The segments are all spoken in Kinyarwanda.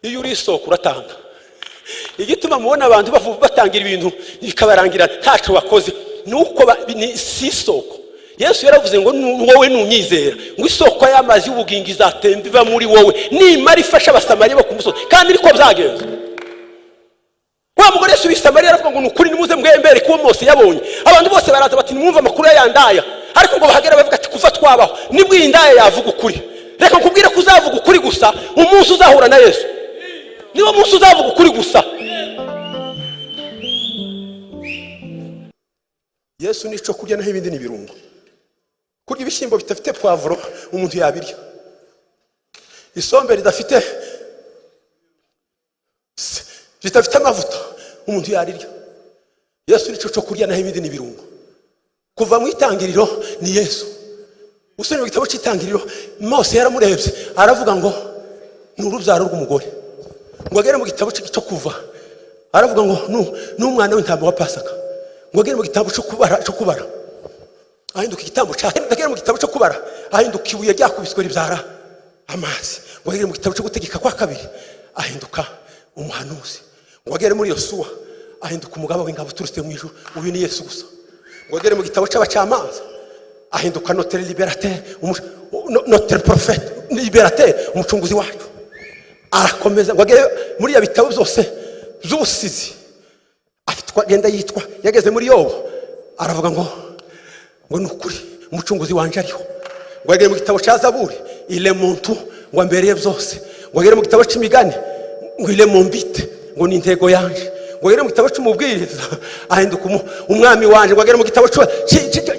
Iyo uri isoko uratanga. Igituma mubona abantu batangira ibintu bikabarangira ntacyo bakoze ni uko si isoko. Yesu yaravuze ngo wowe nunyizera, ngo isoko y'amazi y'ubugingo izatemba iva muri wowe, nimara ifasha Abasamariya bo ku musozi. Kandi niko byagenze. Wa mugore Yesu w'i Samariya aravuga ngo: "Ni ukuri, nimuze mwembere kuwo Mose yabonye." Abantu bose baraza bati: "Nimwumve amakuru ya ndaya." Ariko ngo bahagere bavuga ati: "Kuva twabaho nibwo iyi ndaya yavuga ukuri." Reka nkubwire ko uzavuga ukuri gusa umunsi uzahura na Yesu. Niwo munsi uzavuga ukuri gusa. Yesu nico kurya, naho ibindi ni ibirungo. Kurya ibishyimbo bidafite poivron umuntu yabirya, isombe ridafite amavuta umuntu yarirya. Yesu nico cyo kurya, naho ibindi ni ibirungo. Kuva mu itangiriro ni Yesu. Usomye mu gitabo cy'Itangiriro, Mose yaramurebye aravuga ngo ni urubyaro rw'umugore. Ngo agere mu gitabo cyo Kuva aravuga ngo ni umwana w'intama wa Pasaka. Ngo agere mu gitabo cyo kubara ahinduka igitambo cya, agere mu gitabo cyo Kubara ahinduka ibuye ryakubiswe ribyara amazi. Ngo agere mu gitabo cyo Gutegeka kwa Kabiri ahinduka umuhanuzi. Ngo agere muri Yosuwa ahinduka umugaba w'ingabo uturutse mu ijuru. Uyu ni Yesu gusa. Ngo agere mu gitabo cy'Abacamanza ahinduka notre libérateur, notre prophète libérateur, umucunguzi wacu. Arakomeza ngo agere muri ya bitabo byose by'ubusizi afite uko agenda yitwa. Yageze muri Yobo aravuga ngo ni ukuri umucunguzi wanje ariho. Ngo agere mu gitabo cya Zaburi, ilemuntu, ngo ambereye byose. Ngo agere mu gitabo cy'Imigani, ngo il est mon but, ngo ni intego yanje. Ngo agere mu gitabo cy'Umubwiriza ahinduka umwami wanje. Ngo agere mu gitabo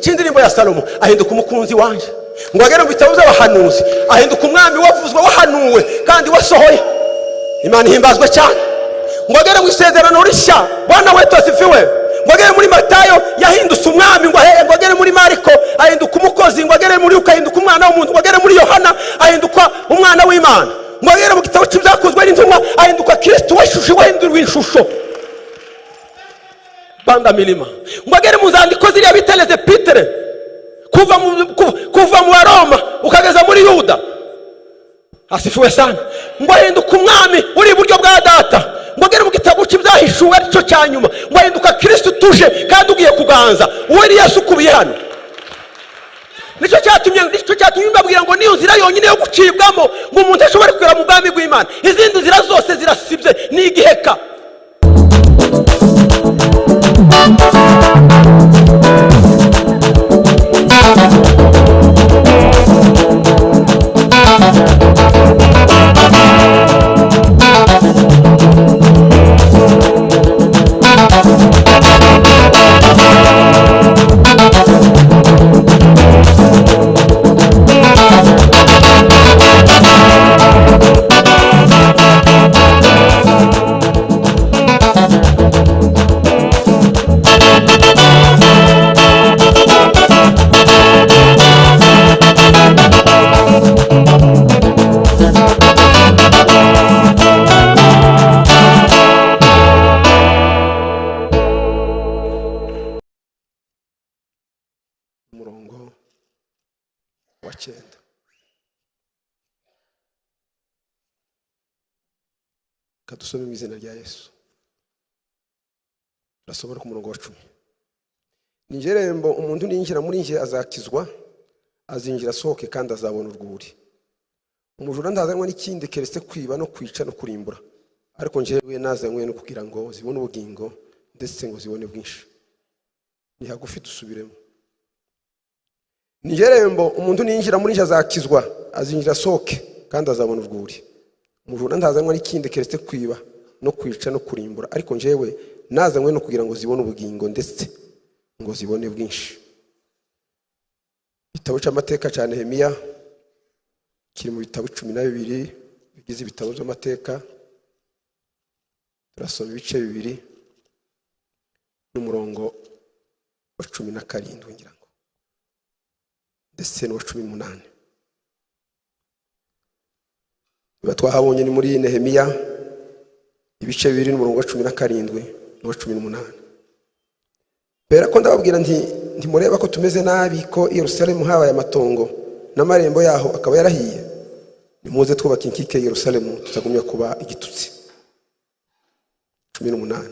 cy'Indirimbo ya Salomo ahinduka umukunzi wanje. Ngo agere mu bitabo by'abahanuzi ahinduka umwami wavuzwe, wahanuwe kandi wasohoye. Imana ihimbazwe cyane. Ngo agere mu Isezerano Rishya, Bwana wetu asifiwe, ngo agere muri Matayo yahindutse umwami. Ngo agere muri Mariko ahinduka umukozi. Ngo agere muri Luka ahinduka umwana w'umuntu. Ngo agere muri Yohana ahinduka umwana w'Imana. Ngo agere mu gitabo cy'Ibyakozwe n'Intumwa ahinduka Kristo w'ishusho, wahinduriwe ishusho banda milima. Ngo agere mu nzandiko ziriya bita les épîtres, kuva mu Baroma ukageza muri Yuda, asifiwe sana, ngo ahinduka umwami uri iburyo bwa Data. Ngo agere mu gitabo cy'Ibyahishuwe, aricyo cya nyuma, ngo ahinduka Kristo utuje kandi ugiye kuganza. Uwo ni Yesu ukubiye hano. Nicyo cyatumye mbabwira ngo niyo nzira yonyine yo gucibwamo ngo umuntu ashobore kugera mu bwami bw'Imana. Izindi nzira zose zirasibye, ni igiheka. Umurongo wa 9. Kadusome mu izina rya Yesu. Turasoma ku murongo wa 10. Ni njye rembo, umuntu ninjira muri njye azakizwa, azinjira asohoke kandi azabona urwuri. Umujura ntazanywa n'ikindi keretse kwiba no kwica no kurimbura, ariko njyewe nazanywe no kugira ngo zibone ubugingo, ndetse ngo zibone bwinshi. Ni hagufi, dusubiremo. Ni njye rembo, umuntu ninjira muri njye azakizwa, azinjira asohoke kandi azabona urwuri. Umujura ntazanywa n'ikindi keretse kwiba no kwica no kurimbura, ariko njyewe nazanywe no kugira ngo zibone ubugingo, ndetse ngo zibone bwinshi. Igitabo cy'amateka cya Nehemiya kiri mu bitabo 12 bigize ibitabo by'amateka. Turasoma ibice 2 n'umurongo wa 17 ngira ngo, ndetse n'uwa 18. Niba twahabonye, ni muri Nehemiya ibice 2 n'umurongo wa 17 n'uwa 18. Kubera ko ndababwira nti: ntimureba ko tumeze nabi, ko i Yerusalemu habaye amatongo n'amarembo yaho akaba yarahiye? Nimuze twubake inkike ya Yerusalemu, tutagumya kuba igitutsi. 18.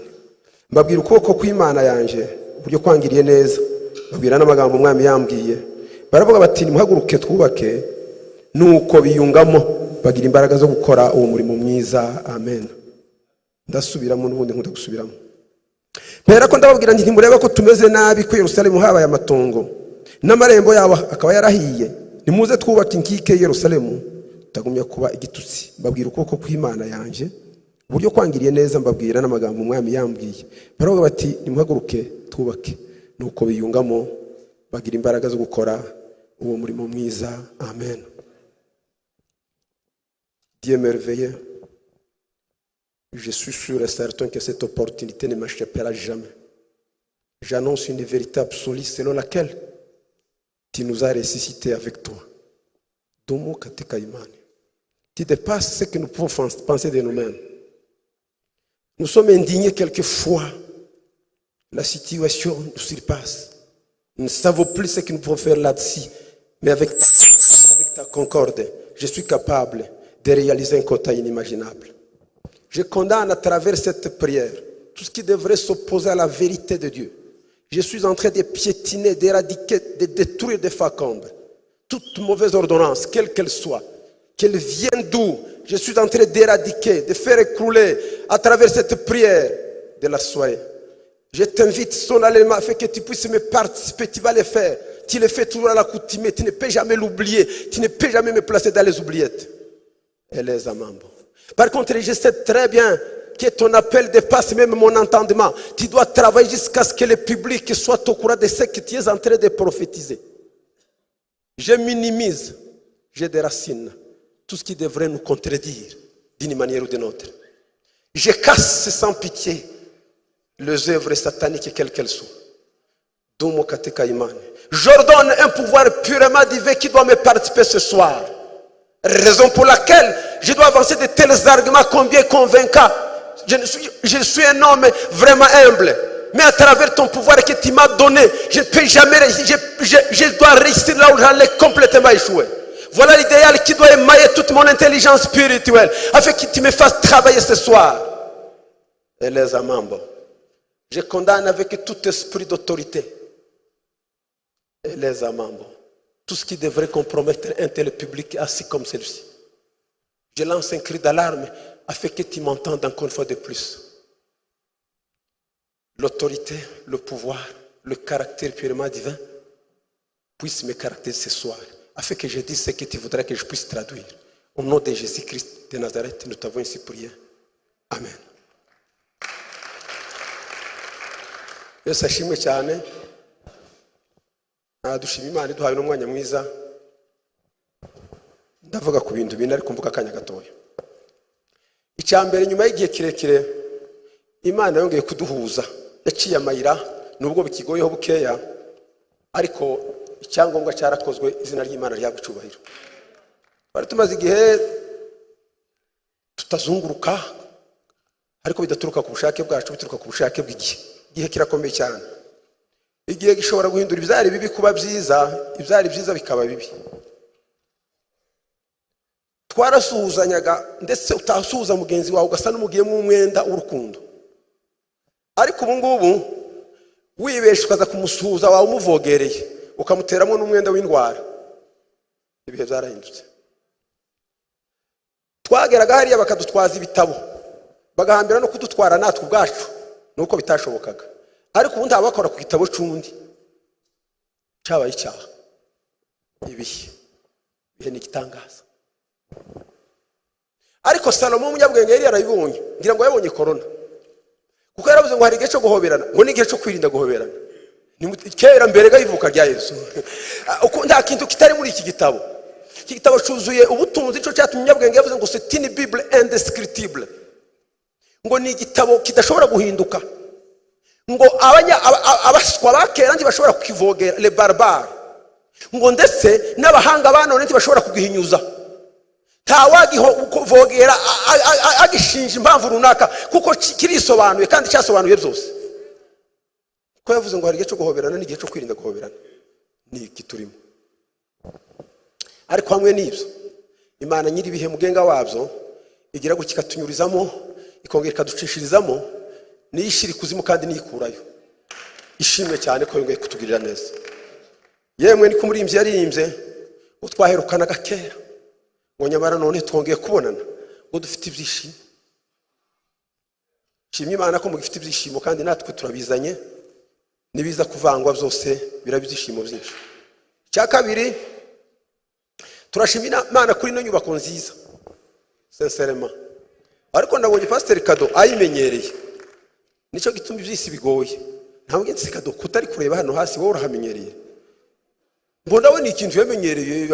Mbabwira ukuboko kw'Imana yanje uburyo kwangiriye neza, mbabwira n'amagambo umwami yambwiye. Baravuga bati: "Nimuhaguruke twubake." Nuko biyungamo, bagira imbaraga zo gukora uwo murimo mwiza. Amen. Ndasubiramo, n'ubundi nkunda gusubiramo. Mpera ko ndababwira nti: "Ntimureba ko tumeze nabi, ko Yerusalemu habaye amatongo, n'amarembo yabo akaba yarahiye? Nimuze twubake inkike ya Yerusalemu, tutagumya kuba igitutsi." Mbabwira ukuboko kw'Imana yanjye uburyo kwangiriye neza, mbabwira n'amagambo umwami yambwiye. Baravuga bati: "Nimuhaguruke twubake." Nuko biyungamo, bagira imbaraga zo gukora uwo murimo mwiza. Amen. Dieu merveilleux, je suis sûr et certain que cette opportunité ne m'échappera jamais. J'annonce une vérité absolue selon laquelle tu nous as ressuscités avec toi. Dumu katika imani. Tu dépasses ce que nous pouvons penser de nous-mêmes. Nous sommes indignés quelquefois. La situation nous surpasse. Nous ne savons plus ce que nous pouvons faire là-dessus. Mais avec ta concorde, je suis capable de réaliser un quota inimaginable. Je condamne à travers cette prière tout ce qui devrait s'opposer à la vérité de Dieu. Je suis en train de piétiner, d'éradiquer, de détruire des facombes. Toute mauvaise ordonnance, quelle qu'elle soit, qu'elle vienne d'où, je suis en train d'éradiquer, de faire écrouler à travers cette prière de la soirée. Je t'invite solennellement afin que tu puisses me participer, tu vas le faire. Tu le fais toujours à l'accoutumée, tu ne peux jamais l'oublier, tu ne peux jamais me placer dans les oubliettes. Eleza mambo. Par contre, je sais très bien que ton appel dépasse même mon entendement. Tu dois travailler jusqu'à ce que le public soit au courant de ce que tu es en train de prophétiser. Je minimise, j'ai des racines, tout ce qui devrait nous contredire d'une manière ou d'une autre. Je casse sans pitié les œuvres sataniques, quelles qu'elles soient. Dumu katika imani. J'ordonne un pouvoir purement divin qui doit me participer ce soir. Raison pour laquelle je dois avancer de tels arguments combien convaincants. Je suis un homme vraiment humble. Mais à travers ton pouvoir que tu m'as donné, je ne peux jamais, je dois réussir là où j'allais complètement échouer. Voilà l'idéal qui doit émailler toute mon intelligence spirituelle, afin que tu me fasses travailler ce soir. Eleza mambo. Je condamne avec tout esprit d'autorité. Eleza mambo. Tout ce qui devrait compromettre un tel public assis comme celui-ci. Je lance un cri d'alarme afin que tu m'entendes encore une fois de plus. L'autorité, le pouvoir, le caractère purement divin puisse me caractériser ce soir, afin que je dise ce que tu voudrais que je puisse traduire. Au nom de Jésus-Christ de Nazareth, nous t'avons ainsi prié. Amen. Yesu ashimwe cyane. Dushima Imana iduhaye n'umwanya mwiza. Ndavuga ku bintu bine, ariko mvuga akanya gatoya. Icya mbere, nyuma y'igihe kirekire Imana yongeye kuduhuza, yaciye amayira nubwo bikigoyeho bukeya, ariko icyangombwa cyarakozwe, izina ry'Imana rihabwa icyubahiro. Twari tumaze igihe tutazunguruka, ariko bidaturuka ku bushake bwacu, bituruka ku bushake bw'igihe. Igihe kirakomeye cyane. Igihe gishobora guhindura ibyari bibi kuba byiza, ibyari byiza bikaba bibi. Twarasuhuzanyaga, ndetse utasuhuza mugenzi wawe ugasa n'umugiyemo umwenda w'urukundo. Ariko ubu ngubu wibesha ukaza kumusuhuza wawe umuvogereye, ukamuteramo n'umwenda w'indwara. Ibihe byarahindutse. Twageraga hariya bakadutwaza ibitabo, bagahambira no kudutwara natwe ubwacu, nuko bitashobokaga. Ariko ubu ntabakora ku gitabo c'undi, cyabaye icyaha. Ibihe bihe ni igitangaza. Ariko Salomo umunyabwenge yari yarabibonye, ngira ngo yabonye korona, kuko yaravuze ngo hari igihe cyo guhoberana, ngo n'igihe cyo kwirinda guhoberana. Kera mbere y'ivuka rya Yesu. Nta kintu kitari muri iki gitabo. Iki gitabo cyuzuye ubutunzi, cyo cyatumye umunyabwenge yavuze ngo c'est une Bible indescriptible, ngo ni igitabo kidashobora guhinduka, ngo abaswa ba kera ntibashobora kukivogera, le barbare, ngo ndetse n'abahanga ba none ntibashobora kugihinyuza. Ntawagivogera agishinja impamvu runaka, kuko kirisobanuye kandi cyasobanuye byose. Ko yavuze ngo hari igihe cyo guhoberana n'igihe cyo kwirinda guhoberana, ni iki turimo. Ariko hamwe n'ibyo, Imana nyiri ibihe mugenga wabyo igira gutya ikatunyurizamo, ikongera ikaducishirizamo, niyo ishyira ikuzimu kandi niyikurayo. Ishimwe cyane ko yongeye kutugirira neza. Yemwe niko umuririmbyi yaririmbye ngo twaherukanaga kera, ngo nyamara none twongeye kubonana, ngo dufite ibyishimo. Shimye Imana ko mugifite ibyishimo, kandi natwe turabizanye, nibiza kuvangwa byose biraba ibyishimo byinshi. Icya kabiri, turashima Imana kuri ino nyubako nziza sincèrement, ariko ndabonye Pasiteri Kado ayimenyereye, nicyo gituma iby'isi bigoye. Ntabwo nsi Kado kutari kureba hano hasi, wowe urahamenyereye. Mbona we ni ikintu yamenyereye,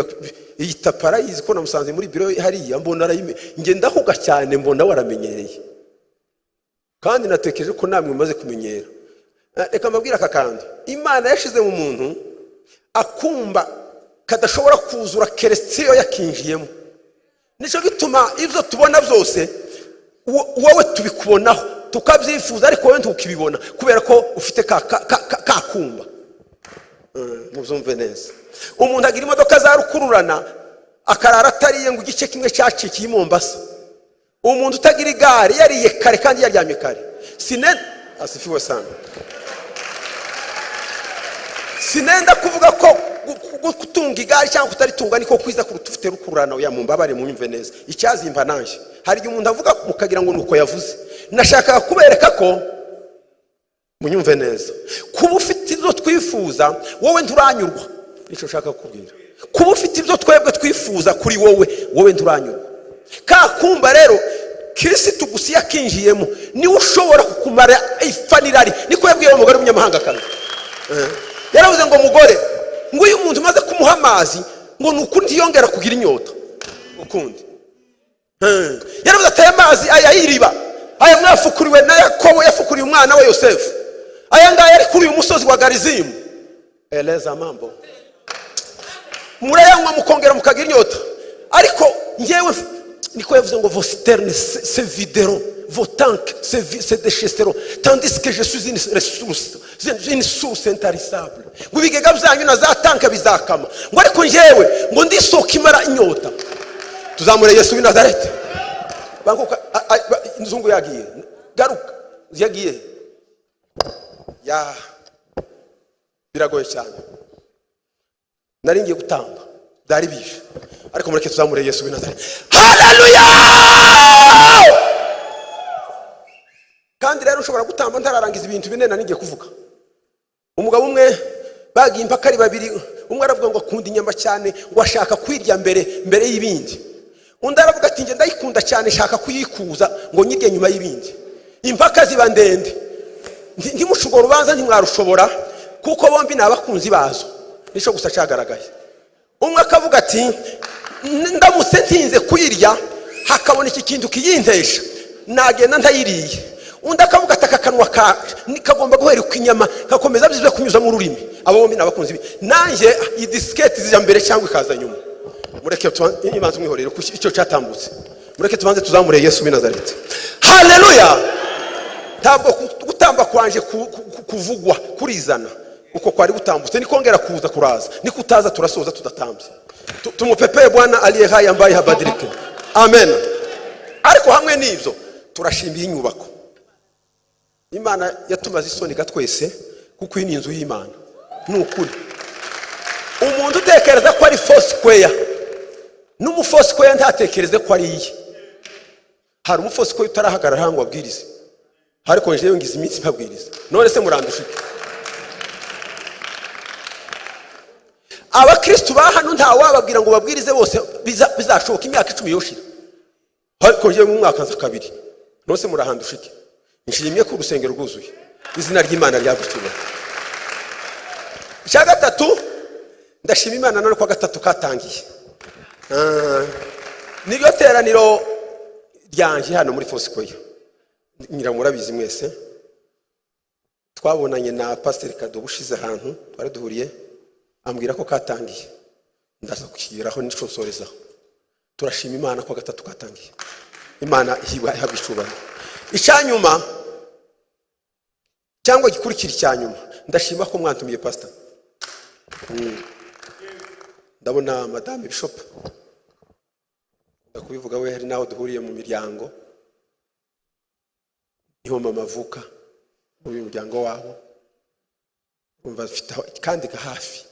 iyi tapara yizi ko namusanze muri biro hariya, mbona arayime, njye ndahuga cyane, mbona we aramenyereye, kandi natekereje ko namwe mumaze kumenyera. Reka mbabwire aka kantu, Imana yashize mu muntu akumba kadashobora kuzura keretse iyo yakinjiyemo. Nicyo gituma ibyo tubona byose wowe tubikubonaho tukabyifuza, ariko wowe ntukibibona kubera ko ufite ka kumba. Mubyumve neza, umuntu agira imodoka za rukururana akarara atariye ngo igice kimwe cyacikiye i Mombasa. Umuntu utagira igare yariye kare kandi yaryamye kare. Asifiwe sana. Sinenda kuvuga ko gutunga igare cyangwa kutaritunga niko kwiza kuruta ufite rukururana. Oya, mumbabare munyumve neza, icyazimpa nanjye. Hari igihe umuntu avuga mukagira ngo nuko yavuze. Nashakaga kubereka ko munyumve neza, kuba ufite ibyo twifuza wowe nturanyurwa, nicyo nshaka kukubwira. Kuba ufite ibyo twebwe twifuza kuri wowe, wowe nturanyurwa. Ka kumba rero Kirisitu gusa iyo akinjiyemo niwe ushobora kukumara ipfa n'irari. Niko yabwiye uwo mugore w'umunyamahangakazi. Yaravuze ngo mugore, ngo uyu muntu umaze kumuha amazi ngo ni ukuri ntiyongera kugira inyota ukundi. Yaravuze ati aya mazi aya y'iriba, aya mwafukuriwe na Yakobo yafukuriye umwana we Yosefu, aya ngaya ari kuri uyu musozi wa Garizimu, eleza mambo, murayanywa mukongera mukagira inyota. Ariko njyewe niko yavuze ngo vos citernes se videront, vos tanks se dessécheront, tandis que je suis une ressource, une source intarissable. Ngo ibigega byanyu na za tanka bizakama, ngo ariko njyewe ngo ndi isoko imara inyota. Tuzamure Yesu w'i Nazareti. Banguka, inzungu yagiye, garuka, yagiye ya, biragoye cyane. Nari ngiye gutamba byari bije, ariko mureke tuzamure Yesu w'i Nazareti. Haleluya! Kandi rero ushobora gutamba ntararangiza ibintu bine nari ngiye kuvuga. Umugabo umwe bagiye impaka ari babiri, umwe aravuga ngo akunda inyama cyane, ngo ashaka kwirya mbere y'ibindi. Undi aravuga ati njye ndayikunda cyane, shaka kuyikuza ngo nyirye nyuma y'ibindi. Impaka ziba ndende, ntimuce urwo rubanza, ntimwarushobora kuko bombi ni abakunzi bazo. Nicyo gusa cyagaragaye. Umwe akavuga ati ndamutse ntinze kuyirya hakabona iki kintu kiyintesha, nagenda ntayiriye. Undi akavuga ati aka kanwa kagomba guhereka inyama kakomeza byiza kunyuzamo ururimi. Abo bombi ni abakunzi be. Nanjye iyi disiketi zijya mbere cyangwa ikaza nyuma. Mureke ibanze umwihorere kuko icyo cyatambutse. Mureke tubanze tuzamure Yesu w'i Nazareti. Haleluya! Ntabwo gutamba kwanje kuvugwa kurizana uko kwari gutambutse, nikongera kuza kuraza, niko utaza turasoza tudatambye. Tumupepeye Bwana aliye hai ambaye habadilike. Amen. Ariko hamwe n'ibyo turashimira inyubako. Imana yatumaze isoni twese kuko iyi ni inzu y'Imana. Ni ukuri. Umuntu utekereza ko ari Foursquare, n'umufoursquare ntatekereze ko ari iye. Hari umufoursquare utarahagarara ngo abwirize, ariko njyewe ngize iminsi mpabwiriza. None se murandusha iki? Abakristu ba hano nta wababwira ngo babwirize bose, bizashoboka imyaka 10 yoshira, ariko njyewe mu mwaka nza kabiri. None se murahandusha iki? Nshimye ko urusengero rwuzuye, izina ry'Imana ryagukira. Icya gatatu, ndashima Imana none kwa gatatu katangiye. Niryo teraniro ryanje hano muri Foursquare. Ngira murabizi mwese, twabonanye na Pasiteri Kado ubushize ahantu twari duhuriye, ambwira ko katangiye, ndaza kukigeraho nico nsorezaho. Turashima Imana ko gatatu katangiye, Imana ihabwa icyubahiro. Icyanyuma cyangwa gikurikira icyanyuma, ndashima ko mwantumiye pastor. Ndabona Madame Bishop Ndakubivuga we, hari n'aho duhuriye mu miryango, niho mama avuka, muri uyu muryango wabo. Umva afite kandi hafi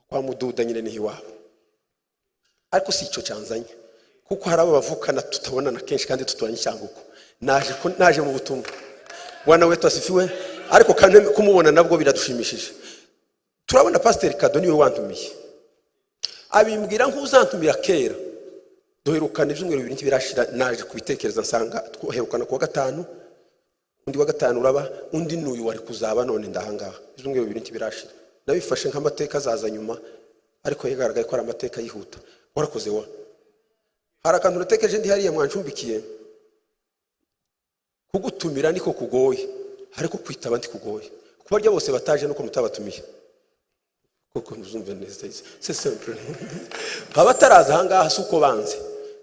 kwa Mududa nyine niho iwabo. Ariko si icyo cyanzanye, kuko hari abo bavukana tutabonana kenshi kandi tuturanye icyangugu. Naje mu butumwa. Bwana wetu asifiwe. Ariko kandi kumubona nabwo biradushimishije. Turabona Pasiteri Kado niwe wantumiye, abimbwira nk'uzantumira kera. Duherukana ibyumweru 2 ntibirashira, naje kubitekereza nsanga twoherukana kuwa gatanu, undi wa gatanu uraba, undi n'uyu wari kuzaba, none ndahangaha ibyumweru 2 ntibirashira. Nabifashe nk'amateka azaza nyuma, ariko yagaragaye ko ari amateka yihuta. Warakoze wa hari akantu natekereje ndi hariya mwancumbikiye. Kugutumira niko kugoye, ariko kwitaba ntikugoye. Kubarya bose bataje nuko mutabatumiye, kuko muzumve neza, c'est simple. Abataraza ahangaha si uko banze,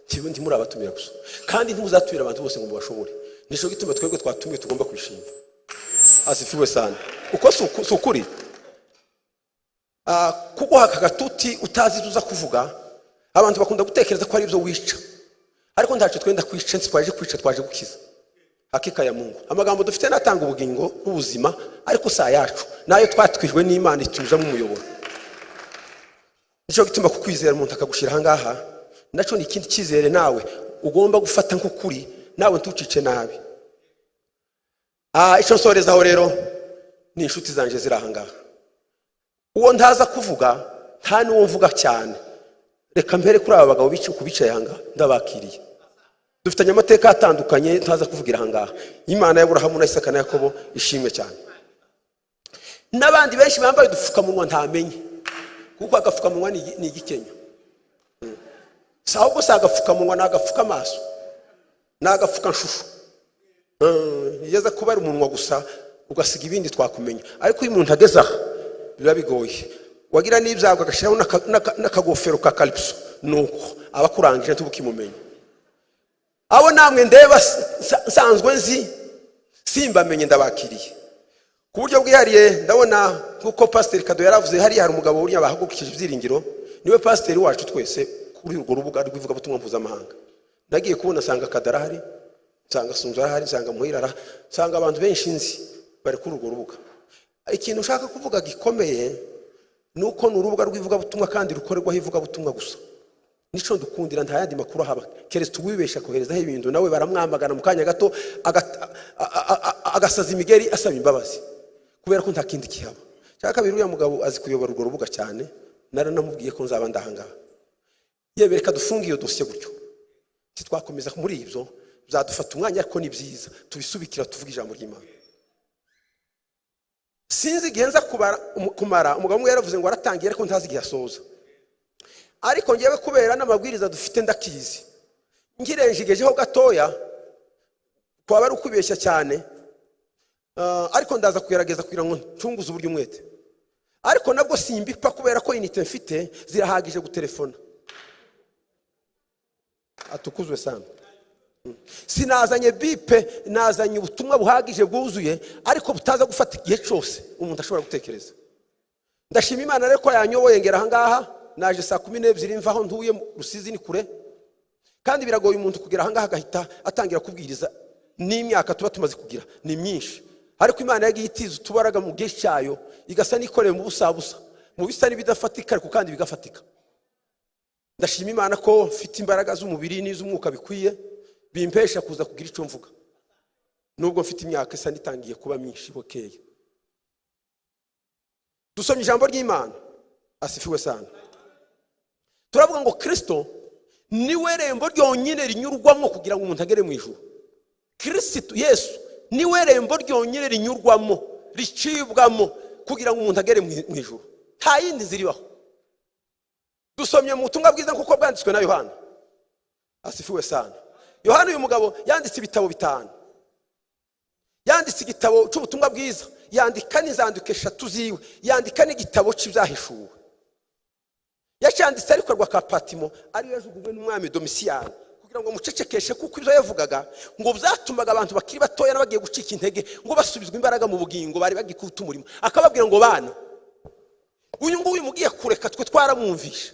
ntimurabatumira gusa, kandi ntimuzatumira abantu bose ngo mubashobore. Nico gituma twebwe twatumiye tugomba kwishima. Asifiwe sana. Uko si ukuri kuguha aka gatuti utazi ibyo uza kuvuga, abantu bakunda gutekereza ko ari ibyo wica, ariko ntacyo twenda kwica, ntitwaje kwica, twaje gukiza. Hakika ya Mungu, amagambo dufite natanga ubugingo n'ubuzima, ariko si ayacu, nayo twatwijwe n'Imana ituzamo umuyoboro. Nicyo gituma kukwizera umuntu akagushira ahangaha, nacyo ni ikindi cyizere nawe ugomba gufata nk'ukuri, nawe ntucice nabi. Icyo nsorezaho rero ni inshuti zanjye ziri ahangaha. Uwo ntaza kuvuga nta n'uwo mvuga cyane, reka mbere kuri aba bagabo bicaye ahangaha, ndabakiriye. Dufitanye amateka atandukanye ntaza kuvugira ahangaha. Imana y'Aburahamu na Isaka na Yakobo ishimwe cyane. N'abandi benshi bambaye udupfukamunwa ntamenye, kuko agapfukamunwa ni igikenya. Si ahubwo si agapfukamunwa, ni agapfuka amaso, ni agapfuka nshusho. Igeze kuba ari umunwa gusa ugasiga ibindi twakumenya, ariko iyo umuntu ageze aha biba bigoye. Wagira n'ibyago agashyiraho n'akagofero ka karipiso, nuko aba akurangije ntubukimumenya. Abo namwe ndeba nsanzwe nzi simbamenye, ndabakiriye ku buryo bwihariye. Ndabona nk'uko Pasiteri Kado yaravuze, hariya hari umugabo uriya bahagurukije ibyiringiro, niwe pasiteri wacu twese kuri urwo rubuga rw'ivugabutumwa mpuzamahanga. Nagiye kubona nsanga Kado arahari, nsanga Sunzu arahari, nsanga Muhira arahari, nsanga abantu benshi nzi bari kuri urwo rubuga. Ikintu ushaka kuvuga gikomeye ni uko ni urubuga rw'ivugabutumwa kandi rukorerwaho ivugabutumwa gusa. Nico ndukundira, nta yandi makuru ahaba keretse uwibesha koherezaho ibintu, nawe baramwamagana mu kanya gato agasaza imigeri asaba imbabazi, kubera ko nta kindi kihaba. Cya kabiri, uriya mugabo azi kuyobora urwo rubuga cyane, naranamubwiye ko nzaba ndahangaha. Yewe reka dufunge iyo dosiye gutyo, titwakomeza muri ibyo bizadufata umwanya, ariko ni byiza tubisubikira tuvuge ijambo ry'Imana. Sinzi igihe nza kumara. Umugabo umwe yaravuze ngo aratangiye ariko ntazi igihe asoza, ariko ngewe kubera n'amabwiriza dufite ndakizi, ngirenjigejeho gatoya kwaba ari ukwibeshya cyane, ariko ndaza kugerageza kugira ngo ncunguze uburyo umwete. Ariko nabwo simbipa kubera ko inite mfite zirahagije gutelefona. Atukuzwe sana. Sinazanye bipe, nazanye ubutumwa buhagije bwuzuye, ariko butaza gufata igihe cyose umuntu ashobora gutekereza. Ndashima Imana rero ko yanyoboye ngera ahangaha. Naje saa 12 mvaho ntuye Rusizi, ni kure, kandi biragoye umuntu kugera ahangaha agahita atangira kubwiriza. N'imyaka tuba tumaze kugira ni myinshi, ariko Imana yagiye itiza utubaraga mu gihe cyayo, igasa n'ikoreye mu busabusa, mu bisa n'ibidafatika ariko kandi bigafatika. Ndashima Imana ko mfite imbaraga z'umubiri n'iz'umwuka bikwiye bimpesha kuza kugira icyo mvuga, nubwo mfite imyaka isa n'itangiye kuba myinshi bukeye. Dusomye ijambo ry'Imana, asifiwe sana. Turavuga ngo Kristo niwe rembo ryonyine rinyurwamo kugira ngo umuntu agere mu ijuru. Kristo Yesu niwe rembo ryonyine rinyurwamo, ricibwamo kugira ngo umuntu agere mu ijuru. Nta yindi nzira ibaho. Dusomye mu butumwa bwiza kuko bwanditswe na Yohana, asifiwe sana. Yohana uyu mugabo yanditse ibitabo 5. Yanditse igitabo cy'ubutumwa bwiza, yandika n'inzandiko 3 ziwe, yandika n'igitabo cy'ibyahishuwe. Yacyanditse ariko rwa ka Patimo, ari yajugunywe n'umwami Domitiyani kugira ngo mucecekeshe, kuko ibyo yavugaga ngo byatumaga abantu bakiri batoya n'abagiye gucika intege ngo basubizwe imbaraga mu bugingo bari bagikuta umurimo. Akababwira ngo bana, uyu nguyu mugiye kureka twe twaramwumvisha.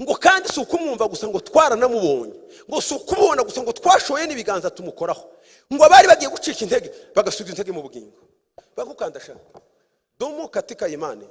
Ngo kandi si ukumwumva gusa, ngo twaranamubonye. Ngo si ukumubona gusa, ngo twashoye n'ibiganza tumukoraho. Ngo abari bagiye gucika intege bagasubiza intege mu bugingo. Bagukanda shaka dumu katika imani.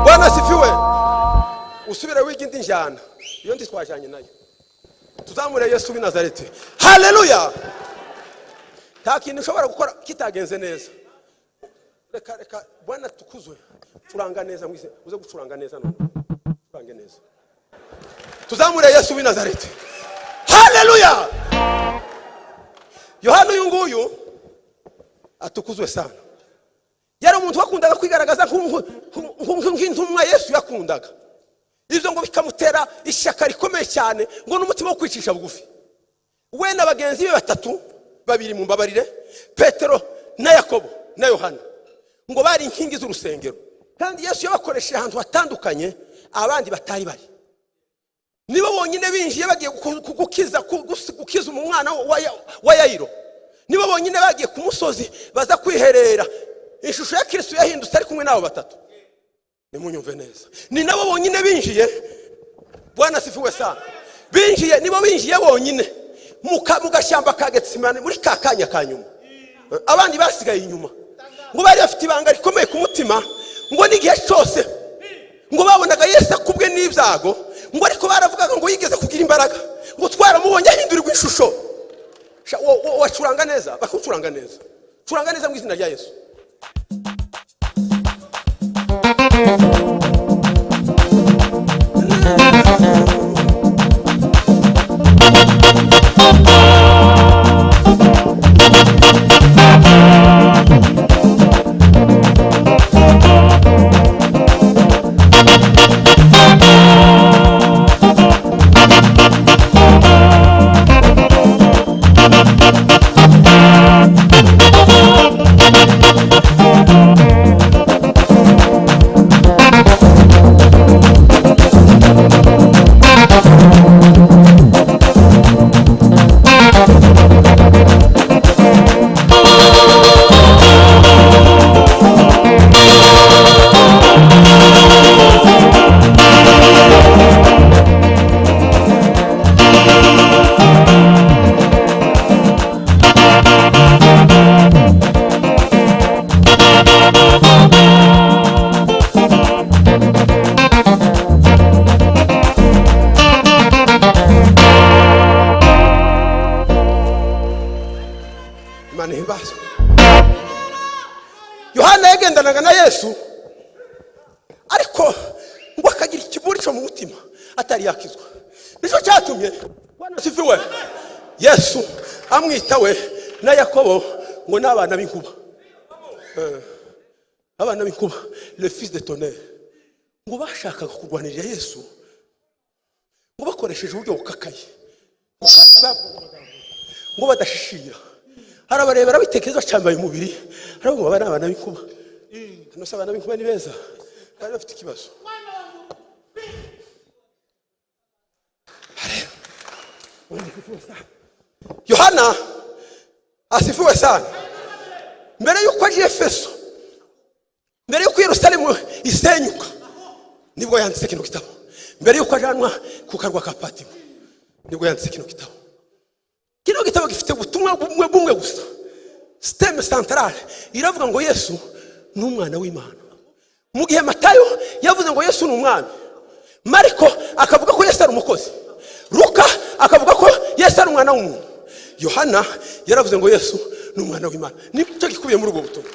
Bwana asifiwe. Usubire wiga indi njyana, iyo ndi twajyanye nayo. Tuzamure Yesu w'i Nazareti. Haleluya! Nta kintu ushobora gukora kitagenze neza. Reka reka, Bwana tukuzwe. Curanga neza mwize, uze gucuranga neza none. Curange neza. Tuzamure Yesu w'i Nazareti. Haleluya! Yohana uyu nguyu atukuzwe sana. Yari umuntu wakundaga kwigaragaza nk'intumwa Yesu yakundaga. Ibyo ngo bikamutera ishyaka rikomeye cyane, ngo n'umutima wo kwicisha bugufi. We na bagenzi be batatu, babiri mu mbabarire, Petero na Yakobo na Yohana, ngo bari inkingi z'urusengero. Kandi Yesu yabakoresheje ahantu hatandukanye abandi batari bari. Nibo bonyine binjiye bagiye gukiza umwana wa Yayiro. Nibo bonyine bagiye ku musozi baza kwiherera. Ishusho ya Kristo yahindutse ari kumwe nabo batatu. Nimunyumve neza. Ni nabo bonyine binjiye. Bwana sifiwe sana. Binjiye, nibo binjiye bonyine mu gashyamba ka Getsemane muri ka kanya ka nyuma. Abandi basigaye inyuma. Ngo bari bafite ibanga rikomeye ku mutima, ngo n'igihe cyose ngo babonaga Yesu akubwe n'ibyago, ngo ariko baravugaga ngo yigeze kugira imbaraga, ngo twaramubonye ahindurirwa ishusho. Wacuranga neza, bakucuranga neza. Curanga neza mu izina rya Yesu. Yohana yagendanaga na Yesu, ariko ngo akagira ikiburi cyo mu mutima atari yakizwa. Nicyo cyatumye Bwana sifiwe Yesu amwita we na Yakobo ngo n'abana b'inkuba. Abana b'inkuba, le fils de tonnerre. Ngo bashakaga kurwanirira Yesu, ngo bakoresheje uburyo bukakaye, ngo badashishira. Harabareba barabitekereza cyambaye umubiri, haravuga ngo abana b'inkuba. Hano se abana b'inkuba ni beza, bari bafite ikibazo. Yohana asifiwe sana. Mbere yuko aje Efeso, mbere yuko Yerusalemu isenyuka, nibwo yanditse kino gitabo. Mbere yuko ajanwa ku karwa ka Patimo, nibwo yanditse kino gitabo. Kino gitabo gifite ubutumwa bumwe bumwe gusa. Système centrale iravuga ngo Yesu ni umwana w'Imana. Mu gihe Matayo yavuze ngo Yesu ni umwami, Mariko akavuga ko Yesu ari umukozi, Luka akavuga ko Yesu ari umwana w'umuntu, Yohana yaravuze ngo Yesu ni umwana w'Imana. Nicyo gikubiye muri ubwo butumwa.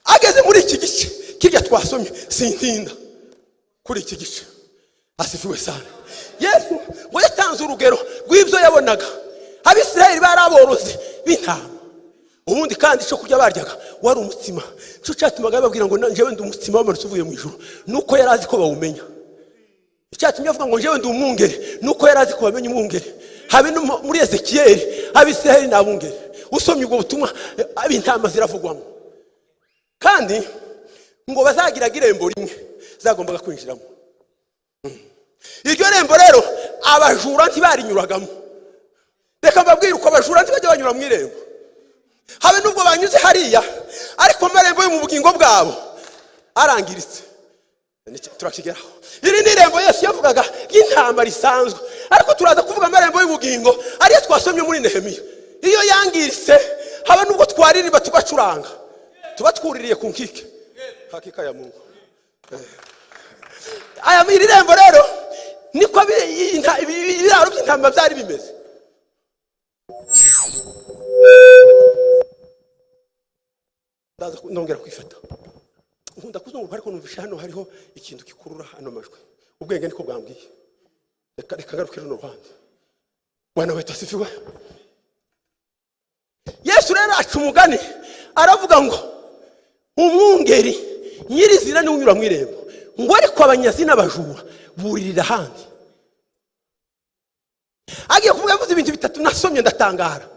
Ageze muri iki gice kirya twasomye, sintinda kuri iki gice. Asifiwe sana. Yesu ngo yatanze urugero rw'ibyo yabonaga. Abisirayeli bari aborozi b'intama. Ubundi kandi icyo kurya baryaga wari umutsima. Icyo cyatumaga bababwira ngo njyewe ndi umutsima wamanutse uvuye mu ijuru, nuko yari azi ko bawumenya. Icyatumye avuga ngo njyewe ndi umwungeri, nuko yari azi ko bamenya umwungeri. Habe no muri Ezekiyeli, Abisirayeli ni abungeri. Usomye ubwo butumwa, ab'intama ziravugwamo. Kandi ngo bazagiraga irembo rimwe zagombaga kwinjiramo. Iryo rembo rero abajura ntibarinyuragamo. Reka mbabwire uko abajura ntibajya banyura mu irembo, habe nubwo banyuze hariya, ariko amarembo yo mu bugingo bwabo arangiritse. Turakigeraho. Iri ni irembo Yesu yavugaga ry'intama risanzwe, ariko turaza kuvuga amarembo y'ubugingo ariyo twasomye muri Nehemiya. Iyo yangiritse, habe nubwo twaririmba tugacuranga, tuba twuririye ku nkike. Hakika ya Mungu. Aya iri rembo rero niko ibiraro by'intama byari bimeze. Ndaza nongera kwifata, nkunda kuzunguruka, ariko numvisha hano hariho ikintu gikurura ano majwi. Ubwenge niko bwambwiye. Reka ngaruke runo ruhande. Bwana wetu asifiwe. Yesu rero aca umugani, aravuga ngo umwungeri nyirizina niwe unyura mu irembo, ngo ariko abanyazi n'abajura buririra ahandi. Agiye kuvuga, yavuze ibintu bitatu nasomye ndatangara.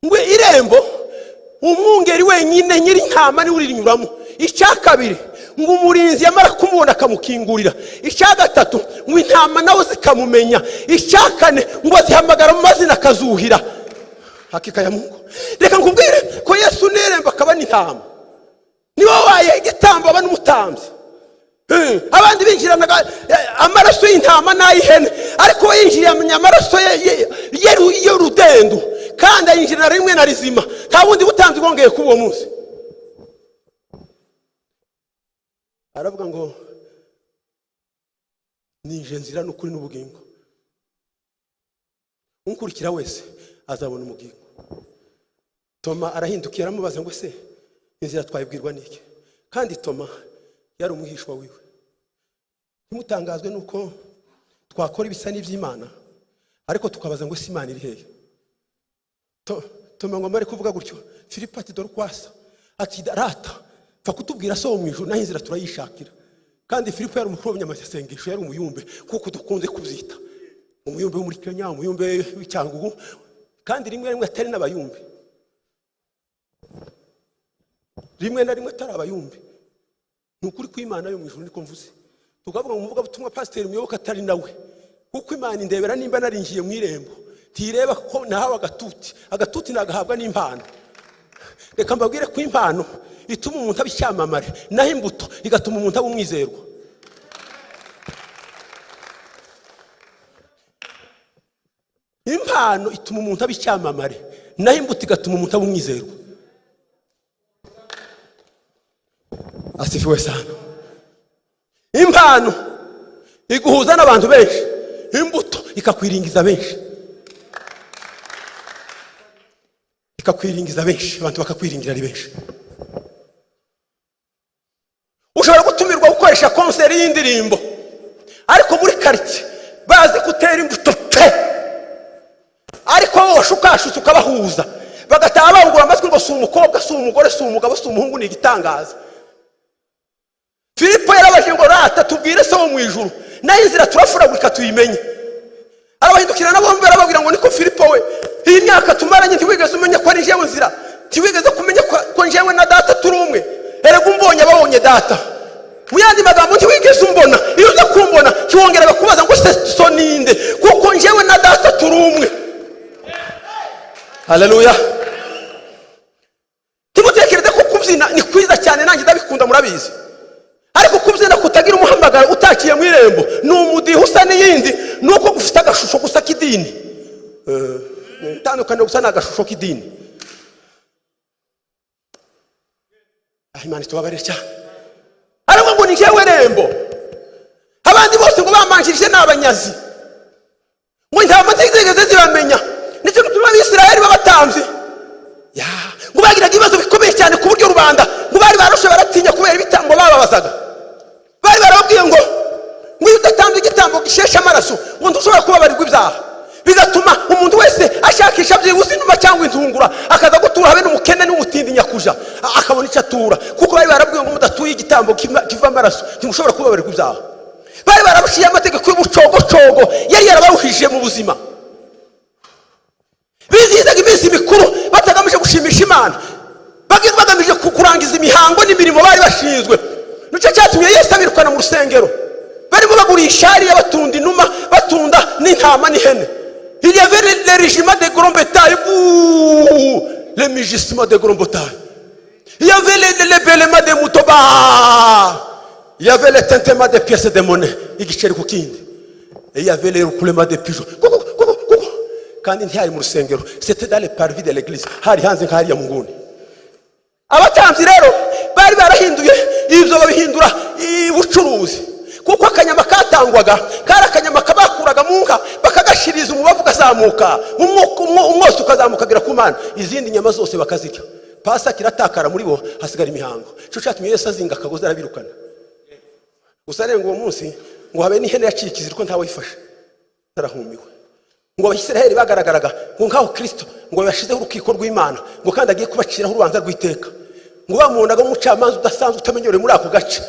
Ngo irembo umwungeri wenyine nyiri intama niwe uririnyuramo. Icya kabiri, ngo umurinzi yamara kumubona akamukingurira. Icya gatatu, ngo intama nawe zikamumenya. Icya kane, ngo azihamagara mu mazina akazuhira. Hakika ya Mungu. Reka nkubwire ko Yesu n'irembo akaba n'intama, niwe wabaye igitambo aba n'umutambyi. Abandi binjiranaga amaraso y'intama n'ay'ihene, ariko we yinjiriye amaraso y'urudendo, kandi ayinjirana rimwe na rizima. Nta bundi butambyi bwongeye kuba uwo munsi. Aravuga ngo nije nzira n'ukuri n'ubugingo, unkurikira wese azabona umugingo. Toma arahindukiye aramubaza ngo se inzira twayibwirwa n'iki? Kandi Toma yari umwihishwa wiwe. Ntimutangazwe nuko twakora ibisa n'iby'Imana, ariko tukabaza ngo se Imana iri hehe? Toma ngo amare kuvuga gutyo, Filipo ati dore uko asa. Ati rata pfa kutubwira so wo mu ijuru, naho inzira turayishakira. Kandi Filipo yari umukuru w'abanyamasengesho, yari umuyumbe kuko dukunze kubyita umuyumbe wo muri Kenya, umuyumbe w'Icyangugu, kandi rimwe rimwe atari n'abayumbe, rimwe na rimwe atari abayumbe. Ni ukuri kw'Imana yo mu ijuru niko mvuze. Tukavuga ngo umuvugabutumwa pasiteri muyoboke atari nawe, kuko Imana indebera nimba narinjiye mu irembo, ntireba ko nahawe agatuti. Agatuti nagahabwa n'impano. Reka mbabwire ko impano ituma umuntu aba icyamamare, naho imbuto igatuma umuntu aba umwizerwa. Impano ituma umuntu aba icyamamare, naho imbuto igatuma umuntu aba umwizerwa. Asifiwe sana. Impano iguhuza n'abantu benshi, imbuto ikakwiringiza benshi, ikakwiringiza benshi, abantu bakakwiringira ari benshi. Ushobora gutumirwa gukoresha konseri y'indirimbo, ariko muri quartier bazi gutera imbuto pe, ariko wowe washukashutse ukabahuza, bagataha bangura amatwi ngo si umukobwa, si umugore, si umugabo, si umuhungu, ni igitangaza. Filipo yarabajije ngo rata tubwire so wo mu ijuru, nayo inzira turafuragurika tuyimenye. Arabahindukira nabo bombi arababwira ngo niko Filipo we, iyi myaka tumaranye ntiwigeze umenya ko ari njyewe nzira, ntiwigeze kumenya ko njyewe na data turi umwe. Erega umbonye ababonye data. Mu yandi magambo ntiwigeze umbona, iyo uza kumbona ntiwongeraga kubaza ngo se so ninde, kuko njyewe na data turi umwe. Haleluya. Ntimutekereze ko kubyina ni kwiza cyane, nanjye ndabikunda murabizi, ariko kubyina kutagira umuhamagaro utakiye mu irembo ni umudiho usa n'iyindi, ni uko gufite agashusho gusa k'idini. Itandukaniro gusa ni agashusho k'idini. Imana itubabarire cyane. Aravuga ngo ni njyewe rembo, abandi bose ngo bamanjirije ni abanyazi, ngo intama ntizigeze zibamenya. Nicyo gituma Abisirayeli b'abatambyi ngo bagiraga ibibazo bikomeye cyane ku buryo rubanda ngo bari baroshe baratinya kubera ibitambo bababazaga. Bari barababwiye ngo iyo udatambye igitambo gisheshe amaraso ngo ntushobora kubabarirwa ibyaha, bigatuma umuntu wese ashaka Agashakisha byibuze inuma cyangwa intungura, akaza gutura habe n'umukene n'umutindi nyakuja, akabona icyo atura, kuko bari barabwiwe ngo mudatuye igitambo kiva amaraso ntimushobora kubabarirwa ibyaha. Bari barabushiye amategeko y'ubucogocogo yari yarabaruhije mu buzima. Bizihizaga iminsi mikuru batagamije gushimisha Imana, bagamije kurangiza imihango n'imirimo bari bashinzwe. Nicyo cyatumye Yesu abirukana mu rusengero. Barimo bagurisha hariya, batunda inuma, batunda n'intama n'ihene. Il y avait le régiment de gros bétail, le mugissement de gros bétail. Il y avait le bêlement de moutons, bah. Il y avait le tintement des pièces de monnaie, igiceri ku kindi. Et il y avait le roucoulement des pigeons. Kuku, kuku, kuku. Kandi ntihari mu rusengero, c'était dans le parvis de l'église, hari hanze nk'hariya mu nguni. Abatambyi rero bari barahinduye ibyo, babihindura ubucuruzi, kuko akanyama katangwaga kari akanyama kabakuraga mu nka, bakagashiriza umubavu ugazamuka, umwotsi ukazamuka ukagera ku Mana, izindi nyama zose bakazirya. Pasaka iratakara muri bo, hasigara imihango. Cyo cyatumye Yesu azinga akagozi arabirukana. Gusa arenga uwo munsi ngo habe n'ihene yaciye ikiziriko, ntawayifashe. Narahumiwe. Ngo Abisiraheli bagaragaraga ngo nkaho Kirisito ngo yashizeho urukiko rw'Imana, ngo kandi agiye kubaciraho urubanza rw'iteka. Ngo bamubonaga nk'umucamanza udasanzwe utamenyerewe muri ako gace.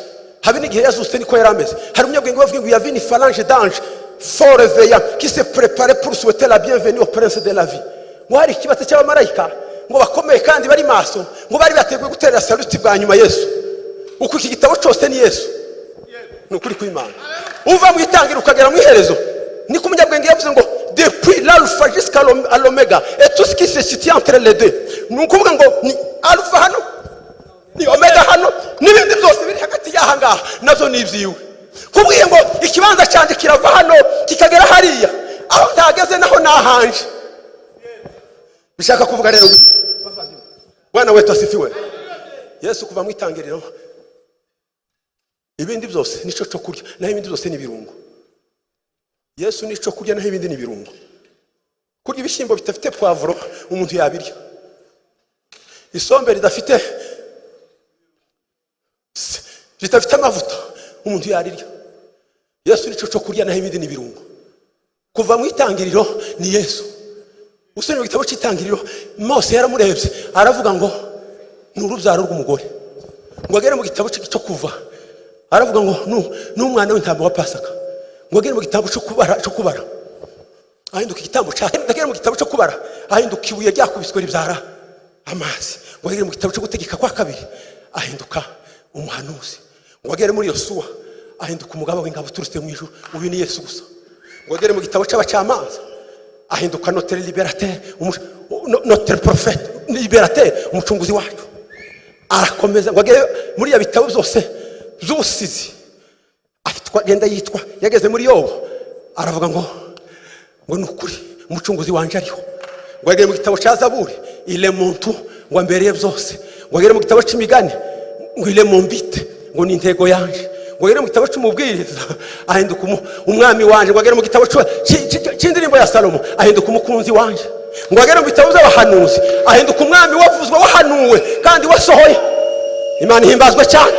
Habe n'igihe yazutse niko yari ameze. Hari umunyabwenge bavuga ngo: "Il y avait une phalange d'anges fort veillants qui se préparait pour souhaiter la bienvenue au prince de la vie." Ngo hari ikibatsi cy'abamarayika ngo bakomeye kandi bari maso, ngo bari bateguye guterera saluti bwa nyuma Yesu. Uko iki gitabo cyose ni Yesu, ni ukuri kw'Imana, uva mu itangiriro ukagera mu iherezo. Niko umunyabwenge yavuze ngo: "Depuis l'alpha jusqu'à l'oméga et tout ce qui se situe entre les deux." Ni ukuvuga ngo ni alpha hano, ni omega hano, n'ibindi byose biri hagati y'aha ngaha nabyo ni ibyiwe. Kubwiye ngo ikibanza cyanjye kirava hano kikagera hariya, aho ntageze naho nahanje. Bishaka kuvuga rero gute? Bwana wetu asifiwe. Yesu kuva mu itangiriro, ibindi byose nico cyo kurya, naho ibindi byose ni ibirungo. Yesu nico kurya, naho ibindi ni ibirungo. Kurya ibishyimbo bidafite poivron umuntu yabirya, isombe ridafite amavuta umuntu yarirya. Yesu nico cyo kurya, naho ibindi ni ibirungo. Kuva mu itangiriro ni Yesu. Usomye mu gitabo cy'Itangiriro, Mose yaramurebye aravuga ngo ni urubyaro rw'umugore. Ngo agere mu gitabo cyo Kuva aravuga ngo ni umwana w'intama wa Pasaka. Ngo agere mu gitabo cyo kubara ahinduka igitambo cya, agere mu gitabo cyo Kubara ahinduka ibuye ryakubiswe ribyara amazi. Ngo agere mu gitabo cyo Gutegeka kwa Kabiri ahinduka umuhanuzi. Ngo agere muri Yosuwa ahinduka umugaba w'ingabo uturutse mu ijuru. Uyu ni Yesu gusa. Ngo agere mu gitabo cy'Abacamanza ahinduka notre libérateur, notre prophète libérateur, umucunguzi wacu. Arakomeza ngo agere muri ya bitabo byose by'ubusizi afite uko agenda yitwa. Yageze muri Yobu aravuga ngo ni ukuri umucunguzi wanje ariho. Ngo agere mu gitabo cya Zaburi: "Il est mon tout", ngo ambereye byose. Ngo agere mu gitabo cy'Imigani ngo: "Il est mon but", ngo ni intego yanje. Ngo agere mu gitabo cy'Umubwiriza ahinduka umwami wanje. Ngo agere mu gitabo cy'Indirimbo ya Salomo ahinduka umukunzi wanje. Ngo agere mu bitabo by'abahanuzi ahinduka umwami wavuzwe, wahanuwe kandi wasohoye. Imana ihimbazwe cyane.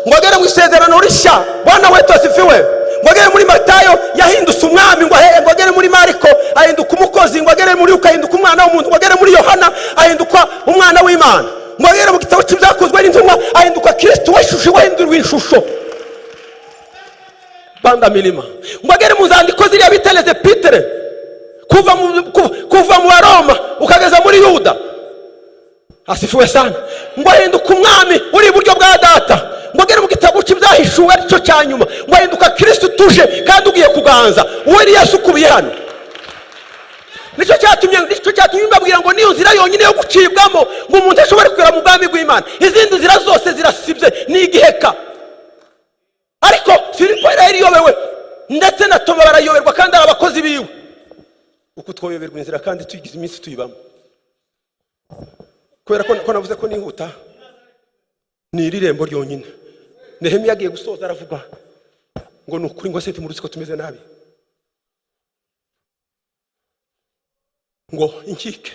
Ngo agere mu Isezerano Rishya, Bwana wetu asifiwe, ngo agere muri Matayo yahindutse umwami, ngo agere muri Mariko ahinduka umukozi, ngo agere muri Luka ahinduka umwana w'umuntu, ngo agere muri Yohana ahinduka umwana w'Imana, ngo agere mu gitabo cy'Ibyakozwe n'Intumwa ahinduka Kristo w'ishusho, wahinduriwe ishusho banda milima. Ngo agere mu nzandiko ziriya bita les épîtres, kuva mu Baroma ukageza muri Yuda, asifiwe sana, ngo ahinduka umwami uri iburyo bwa Data. Ngo agere mu gitabo cy'Ibyahishuwe, aricyo cya nyuma, ngo ahinduka Kristo utuje kandi ugiye kuganza. Uwo ni Yesu ukubiye hano. Nicyo cyatumye mbabwira ngo niyo nzira yonyine yo gucibwamo ngo umuntu ashobore kugera mu bwami bw'Imana. Izindi nzira zose zirasibye, ni igiheka. Ariko Filipo yari iyobewe, ndetse na Toma barayoberwa, kandi ari abakozi biwe. Uku twoyoberwa inzira kandi tuyigize iminsi tuyibamo? Kubera ko navuze ko nihuta, ni iri rembo ryonyine. Nehemiya agiye gusoza aravuga ngo ni ukuri, ngo se ntimuruzi ko tumeze nabi, ngo inkike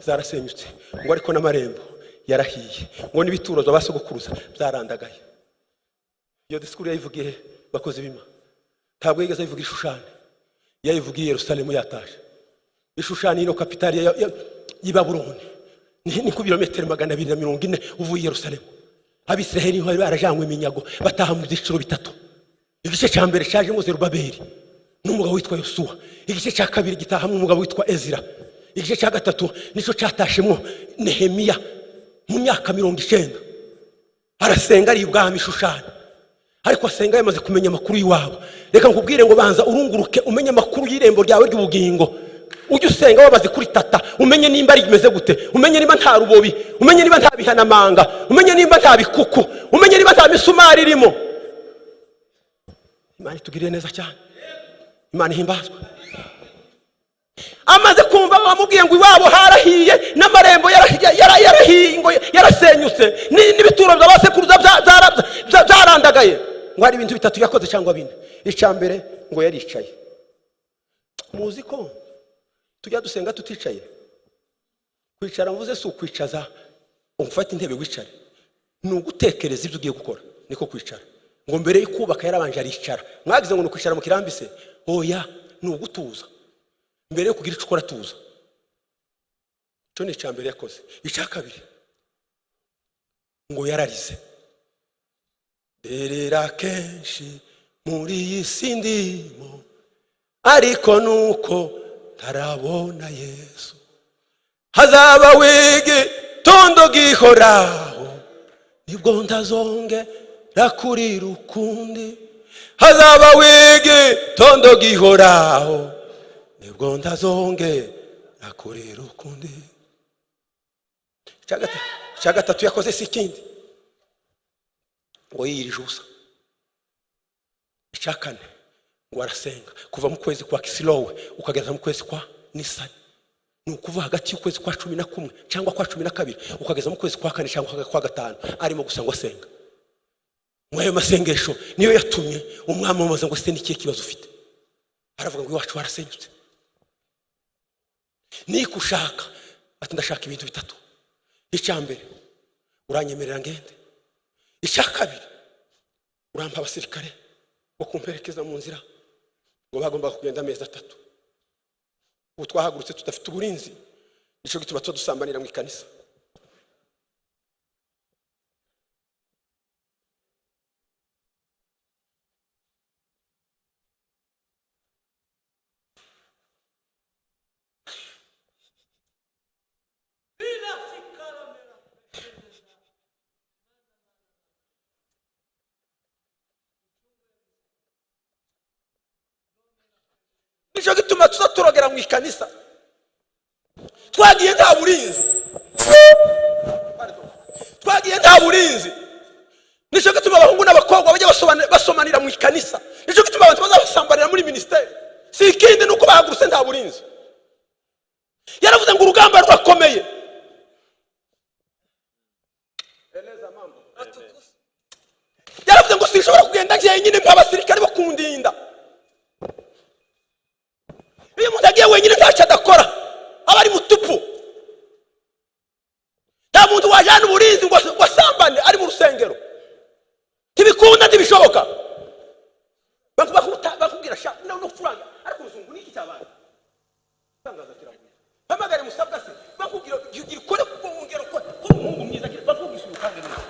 zarasenyutse, ngo ariko n'amarembo yarahiye, ngo n'ibituro bya basogokuruza byarandagaye. Iyo disikuru yayivugiye, bakozi b'Imana, ntabwo yigeze ayivuga i Shushani, yayivugiye i Yerusalemu yataje. Ishushani ino kapitali y'i Babuloni ni ku birometero 240 uvuye i Yerusalemu. Abisiraheli bari barajanywe iminyago bataha mu byiciro bitatu. Igice cya mbere cyajemo Zerubabeli n'umugabo witwa Yosuwa, igice cya kabiri gitahamo umugabo witwa Ezira, igice cya gatatu nicyo cyatashemo Nehemiya mu myaka 90. Arasenga ari ibwami Shushani, ariko asenga yamaze kumenya amakuru y'iwabo. Reka nkubwire ngo banza urunguruke umenye amakuru y'irembo ryawe ry'ubugingo. Ujye usenga wabaze kuri tata, umenye nimba ari bimeze gute, umenye niba nta rubobi, umenye niba nta bihanamanga, umenye nimba nta bikuku, umenye niba nta misumari irimo. Imana itugirire neza cyane, Imana ihimbazwe. Amaze kumva bamubwiye ngo iwabo harahiye n'amarembo yarahiye ngo yarasenyutse n'ibituro bya basekuruza byarandagaye. Ngo hari ibintu bitatu yakoze cyangwa bine. Icya mbere ngo yaricaye. Muzi ko tujya dusenga tuticaye? Kwicara mvuze si ukwicaza umfate intebe wicare, ni ugutekereza ibyo ugiye gukora, niko kwicara. Ngo mbere yo kubaka yarabanje aricara. Mwagize ngo ni ukwicara mu kirambise? Oya, ni ugutuza mbere yo kugira icyo ukora, tuza. Icyo ni icya mbere yakoze. Icya kabiri ngo yararize. Derera kenshi muri iyi si ndimo, ariko nuko ntarabona Yesu. Hazaba w'igitondo gihoraho, nibwo ntazongera kurira ukundi. Hazaba w'igitondo gihoraho, nibwo ntazongera kurira ukundi. Icya gatatu yakoze si ikindi, ngo yiyirije ubusa. Icya kane ngo arasenga kuva mu kwezi kwa Kisilowe ukageza mu kwezi kwa Nisani. Ni ukuva hagati y'ukwezi kwa 11 cyangwa kwa 12 ukageza mu kwezi kwa 4 cyangwa kwa 5 arimo gusa ngo asenga. Muri ayo masengesho niyo yatumye umwami amubaza ngo se ni ikihe kibazo ufite? Aravuga ngo iwacu harasenyutse. Nikushaka ati ndashaka ibintu bitatu. Icya mbere uranyemerera ngende. Icya kabiri urampa abasirikare bo kumperekeza mu nzira. Ngo bagomba kugenda amezi 3. Ubu twahagurutse tudafite uburinzi, nico gituma tudusambanira mu ikanisa. Nico gituma tuzaturogera mu ikanisa. Twagiye nta burinzi. Twagiye nta burinzi. Nico gituma abahungu n'abakobwa bajya basomanira mu ikanisa. Nico gituma abantu bazabasambanira muri ministeri. Si ikindi nuko bahagurutse nta burinzi. Yaravuze ngo urugamba rurakomeye. Yaravuze ngo sinshobora kugenda njyenyine mpa abasirikare bo kundinda. Iyo umuntu agiye wenyine ntacyo adakora, aba ari mutupu. Nta muntu wajyana uburinzi ngo asambane ari mu rusengero, ntibikunda, ntibishoboka. Bakubwira sha no kuranga, ariko uruzungu niki cyabaye? Tangaza kiravuye. Hamagare musabwa se, bakubwira gira ukore kuko wongera ukore, ko umuhungu mwiza bakubwira ukange neza.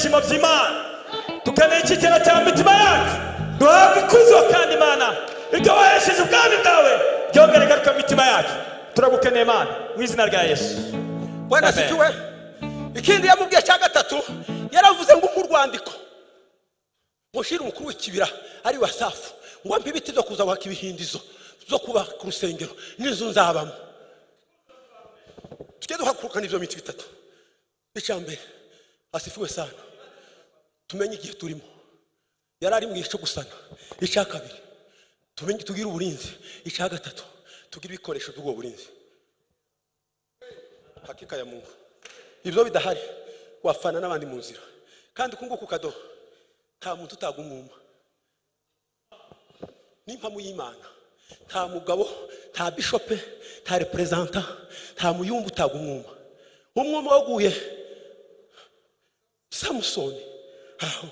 Ibyishimo by'Imana, dukeneye icyicaro cya mitima yacu. Duhabwe ikuzo, kandi Imana, ibyo wahesheje ubwami bwawe byongere garuka mu mitima yacu. Turagukeneye, Imana, mu izina rya Yesu. Bwana Amen. asifiwe. Ikindi yamubwiye cya gatatu, yaravuze ngo nk'urwandiko mushire umukuru w'ikibira ari we Asafu, ngo ampe ibiti byo kuza waka ibihindizo zo kubaka urusengero n'inzu nzabamo. Tujye duhagurukana ibyo bintu bitatu. Icya mbere, asifiwe sana, tumenye igihe turimo. Yari ari mu gihe cyo gusana. Icya kabiri, tumenye tugire uburinzi. Icya gatatu, tugire ibikoresho by'ubwo burinzi. Hakika ya Mungu, ibyo bidahari wafana n'abandi mu nzira. Kandi uku nguku kado, nta muntu utagumwuma n'impamu y'Imana. Nta mugabo, nta bishope, nta reperezanta, nta muyumbu utagumwuma. Umwuma waguye Samusoni aho,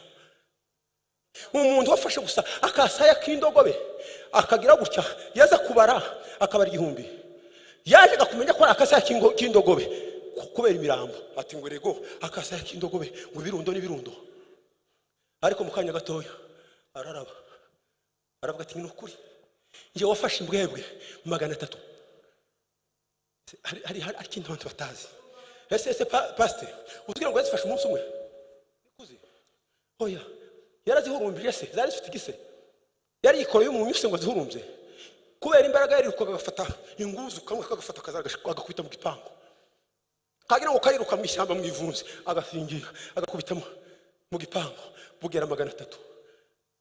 umuntu wafashe gusa akasaya k'indogobe, akagira gutya, yaza kubara akabara 1000. Yaje kumenya ko ari akasaya k'indogobe kubera imirambo, ati ngo rego akasaya k'indogobe, ngo ibirundo n'ibirundo. Ariko mu kanya gatoya araraba, aravuga ati: "Ni ukuri njye wafashe imbwebwe 300." Hari ikintu abantu batazi. Ese pasiteri utubwira ngo yazifashe umunsi umwe? Nikuzi oya, yarazihurumbije se? Zari zifite igise? Yari yikoreye umunyu se ngo azihurumbye? Kubera imbaraga yarirukaga, agafata inguzu kamwe, kagafata agakubita mu gipangu, kagira ngo kariruka mu ishyamba mu ivunze, agasingira agakubita mu gipangu, bugera 300.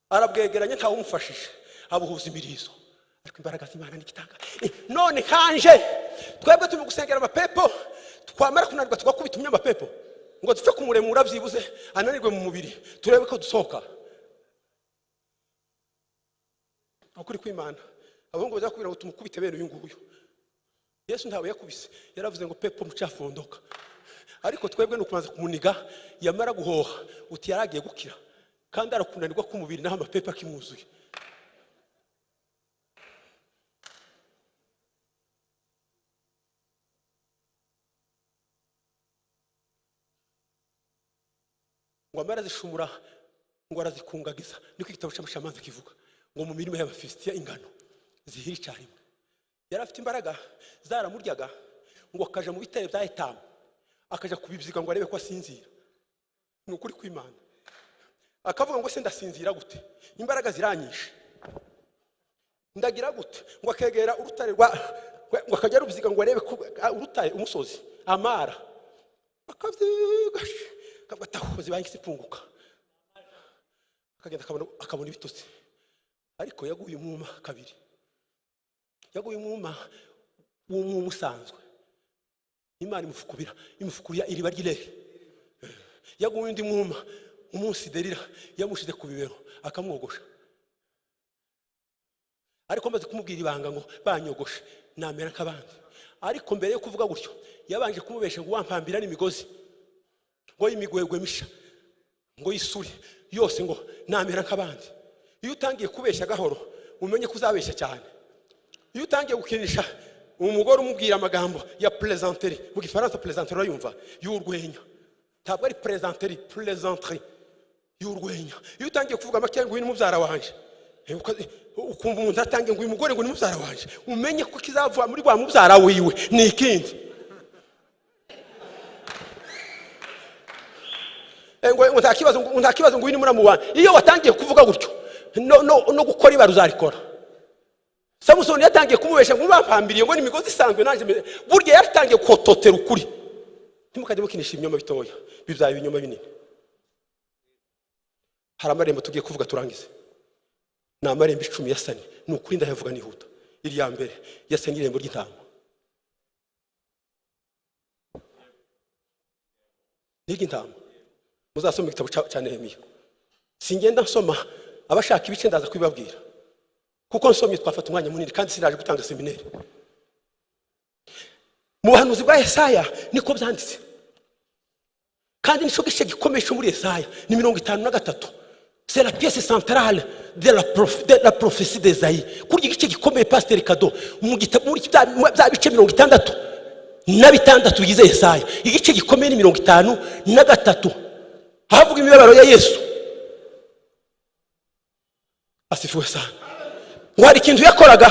Arabwegeranya, ntawe umufashije, abuhuza imirizo. Ariko imbaraga z'Imana n'igitanga. None kanje twebwe turi gusengera amapepo, twamara kunanirwa tugakubita umunyamapepo ngo dupfe kumuremura, byibuze ananirwe mu mubiri, turebe ko dusohoka. Ukuri kw'Imana, abahungu bajya kubwira ngo tumukubite bene uyu nguyu. Yesu ntawe yakubise, yaravuze ngo pepo mchafu ondoka. Ariko twebwe ni ukubanza kumuniga, yamara guhoha uti yaragiye gukira, kandi arakunanirwa k'umubiri, naho amapepo akimwuzuye. Ngo amara azishumura, ngo arazikungagiza, niko igitabo cy'amashamanza kivuga, ngo mu mirima y'Abafilisitiya ingano zihira icyarimwe. Yari afite imbaraga zaramuryaga, ngo akaja mu bitare bya Etamu, akaja kubibyiga ngo arebe ko asinzira. Ni ukuri kw'Imana. Akavuga ngo se ndasinzira gute, imbaraga ziranyishe, ndagira gute? Ngo akegera urutare rwa, ngo akajya rubyiga ngo arebe ko urutare umusozi amara, akabyiga, akavuga ati aho zibaye ipunguka, akagenda akabona ibitotsi. Ariko yaguye umwuma kabiri, yaguye umwuma w'umwuma usanzwe, Imana imufukurira iriba ry'irehe. Yaguye undi mwuma umunsi Delila yamushize ku bibero akamwogosha, ariko amaze kumubwira ibanga ngo banyogoshe namera nk'abandi. Ariko mbere yo kuvuga gutyo yabanje kumubesha ngo wampambira n'imigozi, ngo y'imigwegwe misha, ngo y'isuri yose, ngo namera nk'abandi. Iyo utangiye kubeshya gahoro, umenye ko uzabeshya cyane. Iyo utangiye gukinisha umugore umubwira amagambo ya plaisanterie, mu gifaransa plaisanterie urayumva, y'urwenya, ntabwo ari plaisanterie, plaisanterie y'urwenya. Iyo utangiye kuvuga make ngo uyu ni mubyara wanje, ukumva umuntu atangiye ngo uyu mugore ngo ni mubyara wanje, umenye ko kizava muri wa mubyara wiwe ni ikindi. Ngo nta kibazo, ngo nta kibazo, ngo uyu ni muramu wanjye. Iyo watangiye kuvuga gutyo, no gukora ibara uzarikora. Samusoni yatangiye kumubesha ngo bampambiriye ngo ni imigozi isanzwe, nanjye burya yatangiye kototera ukuri. Ntimukajye mukinisha ibinyoma bitoya, bibyara ibinyoma binini. Hari amarembo tugiye kuvuga turangize, ni amarembo 10 yasanye. Ni ukuri ndayavuga nihuta. Irya mbere yasanye irembo ry'intama, n'iry'intama. Muzasoma igitabo cya Nehemiya. Singenda nsoma, abashaka ibice ndaza kubibabwira, kuko nsomye twafata umwanya munini, kandi sinaje gutanga seminari. Mu buhanuzi bwa Yesaya niko byanditse, kandi nico gice gikomeye cyo muri Yesaya ni 53. C'est la pièce centrale de la prophétie d'Esaïe. Kuri iki gice gikomeye, Pasteur Kado, mu gitabo muri bya bice 66 bigize Yesaya, igice gikomeye ni 53. Ahavuga imibabaro ya Yesu, asifiwe sana. Ngo hari ikintu yakoraga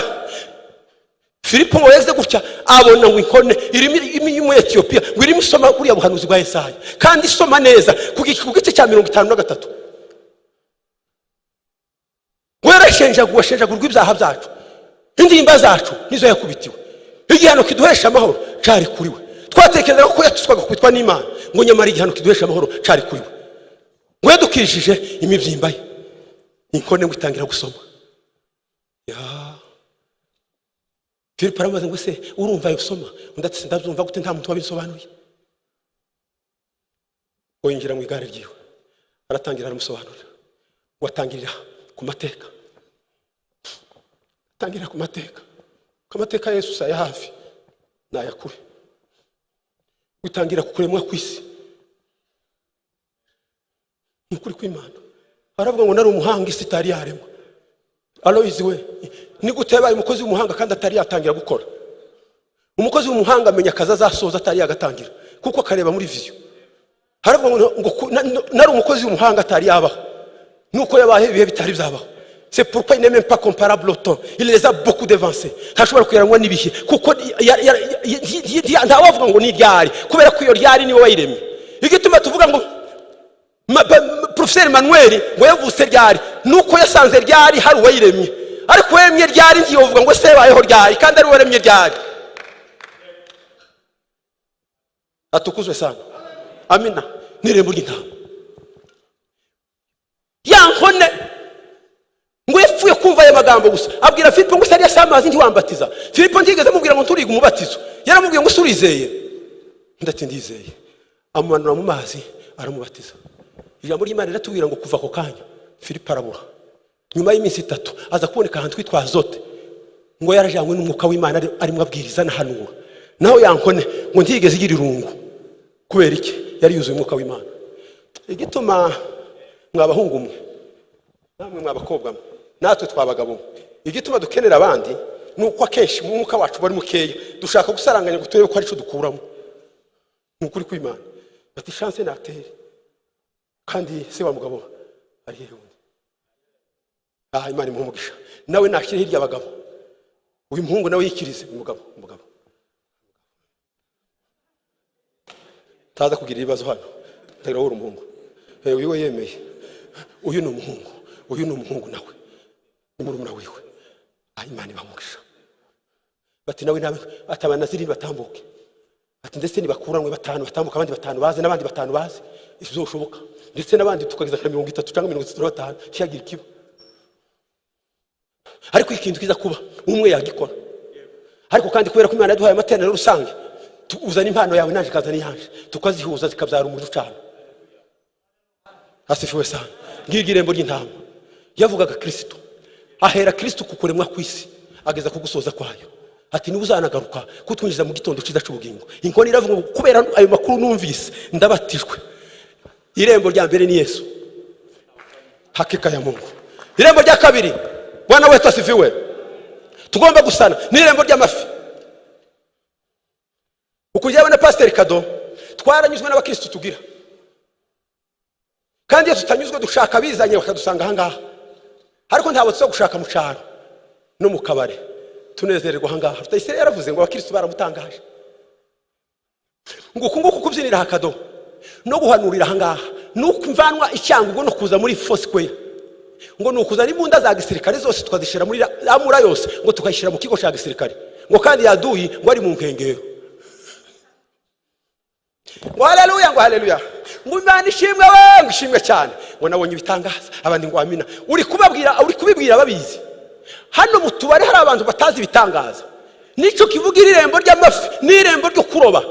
Filipo, ngo yaze gutya abona ngo inkone irimo yo muri Etiyopiya, ngo irimo isoma buriya buhanuzi bwa Yesaya, kandi isoma neza ku gice cya 53, ngo yarashenjaguwe, ashenjagurwa ibyaha byacu, indirimbo zacu nizo yakubitiwe, igihano kiduhesha amahoro cyari kuri we. Twatekerezaga ko yatuswaga kwitwa n'Imana, ngo nyamara igihano kiduhesha amahoro cyari kuri we, ngo yadukijije imibyimba ye. Inkone ngo itangira gusoma ya Filipo. Aramubaza ngo: "Se urumva ayo usoma?" Undi ati: "Ndabyumva gute nta muntu wabisobanuye?" Ngo yinjira mu igare ryiwe, aratangira aramusobanurira. Ngo atangirira ku mateka, atangira ku mateka, ku mateka ya Yesu, saya hafi nayakure, gutangira ku kuremwa kw'isi. Ni ukuri kw'Imana, aravuga ngo: "Nari umuhanga isi itari yaremwa." Aloyizi we, ni gute yabaye umukozi w'umuhanga kandi atari yatangira gukora? Umukozi w'umuhanga amenya akazi azasoza atari yagatangira, kuko akareba muri vision. Haravuga ngo nari umukozi w'umuhanga atari yabaho, nuko yabaye ibihe bitari byabaho. C'est pourquoi il n'est même pas comparable au temps, il les a beaucoup devancés. Ntashobora kugereranywa n'ibihe, kuko ntawavuga ngo ni ryari, kubera ko iyo ryari niwe wayiremye. Igituma tuvuga ngo Professeur Manuel ngo yavutse ryari, nuko yasanze ryari hari uwayiremye. Ariko uwaremye ryari ntiyovuga ngo se yabayeho ryari, kandi ari uwaremye ryari. Atukuzwe sana, amina. N'irembo ry'intama, ya nkone ngo yapfuye kumva aya magambo gusa, abwira Filipo ngo: "Se ariya si amazi, ntiwambatiza?" Filipo ntigeze amubwira ngo nturiga umubatizo, yaramubwiye ngo: "Se urizeye?" Undi ati: "Ndizeye." Amumanura mu mazi, aramubatiza. Ijambo ry'Imana riratubwira ngo kuva ako kanya Filipo arabura. Nyuma y'iminsi 3 aza kuboneka ahantu twitwa Azote, ngo yarajanywe n'Umwuka w'Imana, arimo abwiriza anahanura. Naho yankone ngo ntiyigeze igira irungu. Kubera iki? Yari yuzuye Umwuka w'Imana. Igituma mwabahungu mwe, namwe mwabakobwa mwe, natwe twabagabo mwe, igituma dukenera abandi ni uko akenshi mu mwuka wacu bari mukeya, dushaka gusaranganya ngo turebe ko ari cyo dukuramo. Ni ukuri kw'Imana, bati chance natere. Kandi se wa mugabo ari hehe wundi? Ah, Imana imuhe umugisha. Nawe nashyire hirya abagabo, uyu muhungu nawe yikirize umugabo. Umugabo taza kugira ibibazo hano, ndagira wowe umuhungu. Uyu we yemeye, uyu ni umuhungu, uyu ni umuhungu, nawe ni murumuna wiwe. Ah, Imana ibaha umugisha. Bati nawe nawe atabana zirindi batambuke. Ati ndetse nibakuranwe batanu batambuka, abandi batanu baze, n'abandi batanu baze, bizoshoboka, ndetse n'abandi tukageza nka 30 cyangwa 35, ntiyagira ikiba. Ariko ikintu kiza kuba, umwe yagikora. Ariko kandi kubera ko Imana yaduhaye amateraniro rusange, uzana impano yawe, nanjye ikazana iyanje, tukazihuza zikabyara umuriro ucana. Asifiwe sana. Ngiryo irembo ry'intama. Yavugaga Kirisito, ahera Kirisito ku kuremwa kw'isi ageza ku gusoza kwayo. Ati niba uzanagaruka kutwinjiza mu gitondo cyiza cy'ubugingo. Inkoni iravuga ngo: "Kubera ayo makuru numvise, ndabatijwe." Irembo rya mbere ni Yesu, hakika ya Mungu. Irembo rya kabiri, Bwana wetu asifiwe, tugomba gusana ni irembo ry'amafi. Ukujyawe na Pasiteri Kado, twaranyuzwe n'abakirisitu tugira, kandi iyo tutanyuzwe dushaka abizanye bakadusanga ahangaha. Ariko ntabwo tuza gushaka mu cyaro no mu kabare, tunezererwa ahangaha. Rutayisire yaravuze ngo abakirisitu baramutangaje, ngo uku nguku kubyinira akado no guhanurira ahangaha, nuko imvanwa icyangugu no kuza muri Foursquare, ngo ni ukuzana imbunda za gisirikare zose tukazishyira muri amura yose, ngo tukayishyira mu kigo cya gisirikare, ngo kandi yaduyi ngo ari mu nkengero. Ngo haleluya, ngo haleluya, ngo Imana ishimwe we, ngo ishimwe cyane, ngo nabonye ibitangaza. Abandi ngo amina. Uri kubabwira, uri kubibwira babizi. Hano mu tubari hari abantu batazi ibitangaza. Nicyo kivuga irembo ry'amafi n'irembo ryo kuroba.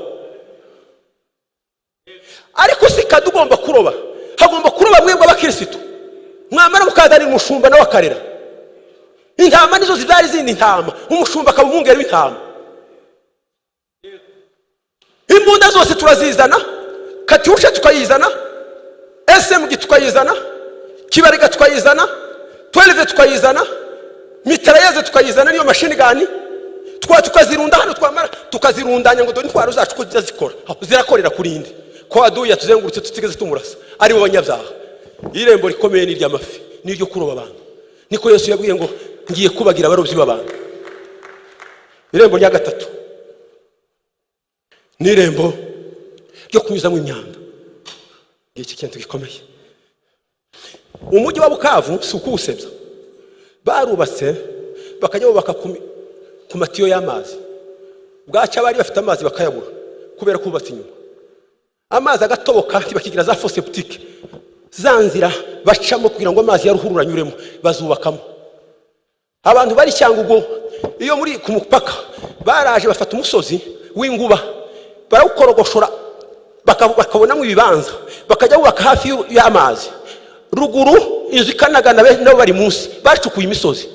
Ariko si kado ugomba kuroba, hagomba kuroba mwebwe abakirisitu, mwamara mukazanira umushumba nawe akarera intama. Nizo zibyara izindi ntama, umushumba akaba umwungeri w'intama. Imbunda zose turazizana, katyusha tukayizana, SMG tukayizana, kibariga tukayizana, 12 tukayizana, mitrailleuse tukayizana, niyo machine gun twa tukazirunda hano. Twamara tukazirundanya ngo dore intwaro zacu ko zijya zikora. Aho zirakorera kuri indi? Ko aduye yatuzengurutse tutigeze tumurasa, ari bo banyabyaha. Irembo rikomeye ni iry'amafi, ni iryo kuroba abantu. Niko Yesu yabwiye ngo ngiye kubagira abarobyi b'abantu. Irembo rya gatatu ni irembo ryo kunyuzamo imyanda. Iki kintu gikomeye. Umujyi wa Bukavu si ukuwusebya, barubatse bakajya bubaka ku matiyo y'amazi, bwacya bari bafite amazi bakayabura kubera kubatse inyuma, amazi agatoboka, ntibakigira za fosse septique, za nzira bacamo kugira ngo amazi ya ruhurura anyuremo, bazubakamo. Abantu bari Cyangugu iyo muri ku mupaka baraje bafata umusozi w'inguba barawukorogoshora, bakabonamo ibibanza, bakajya bubaka hafi y'amazi. Ruguru inzu ikanagana, nabo bari munsi, bacukuye imisozi.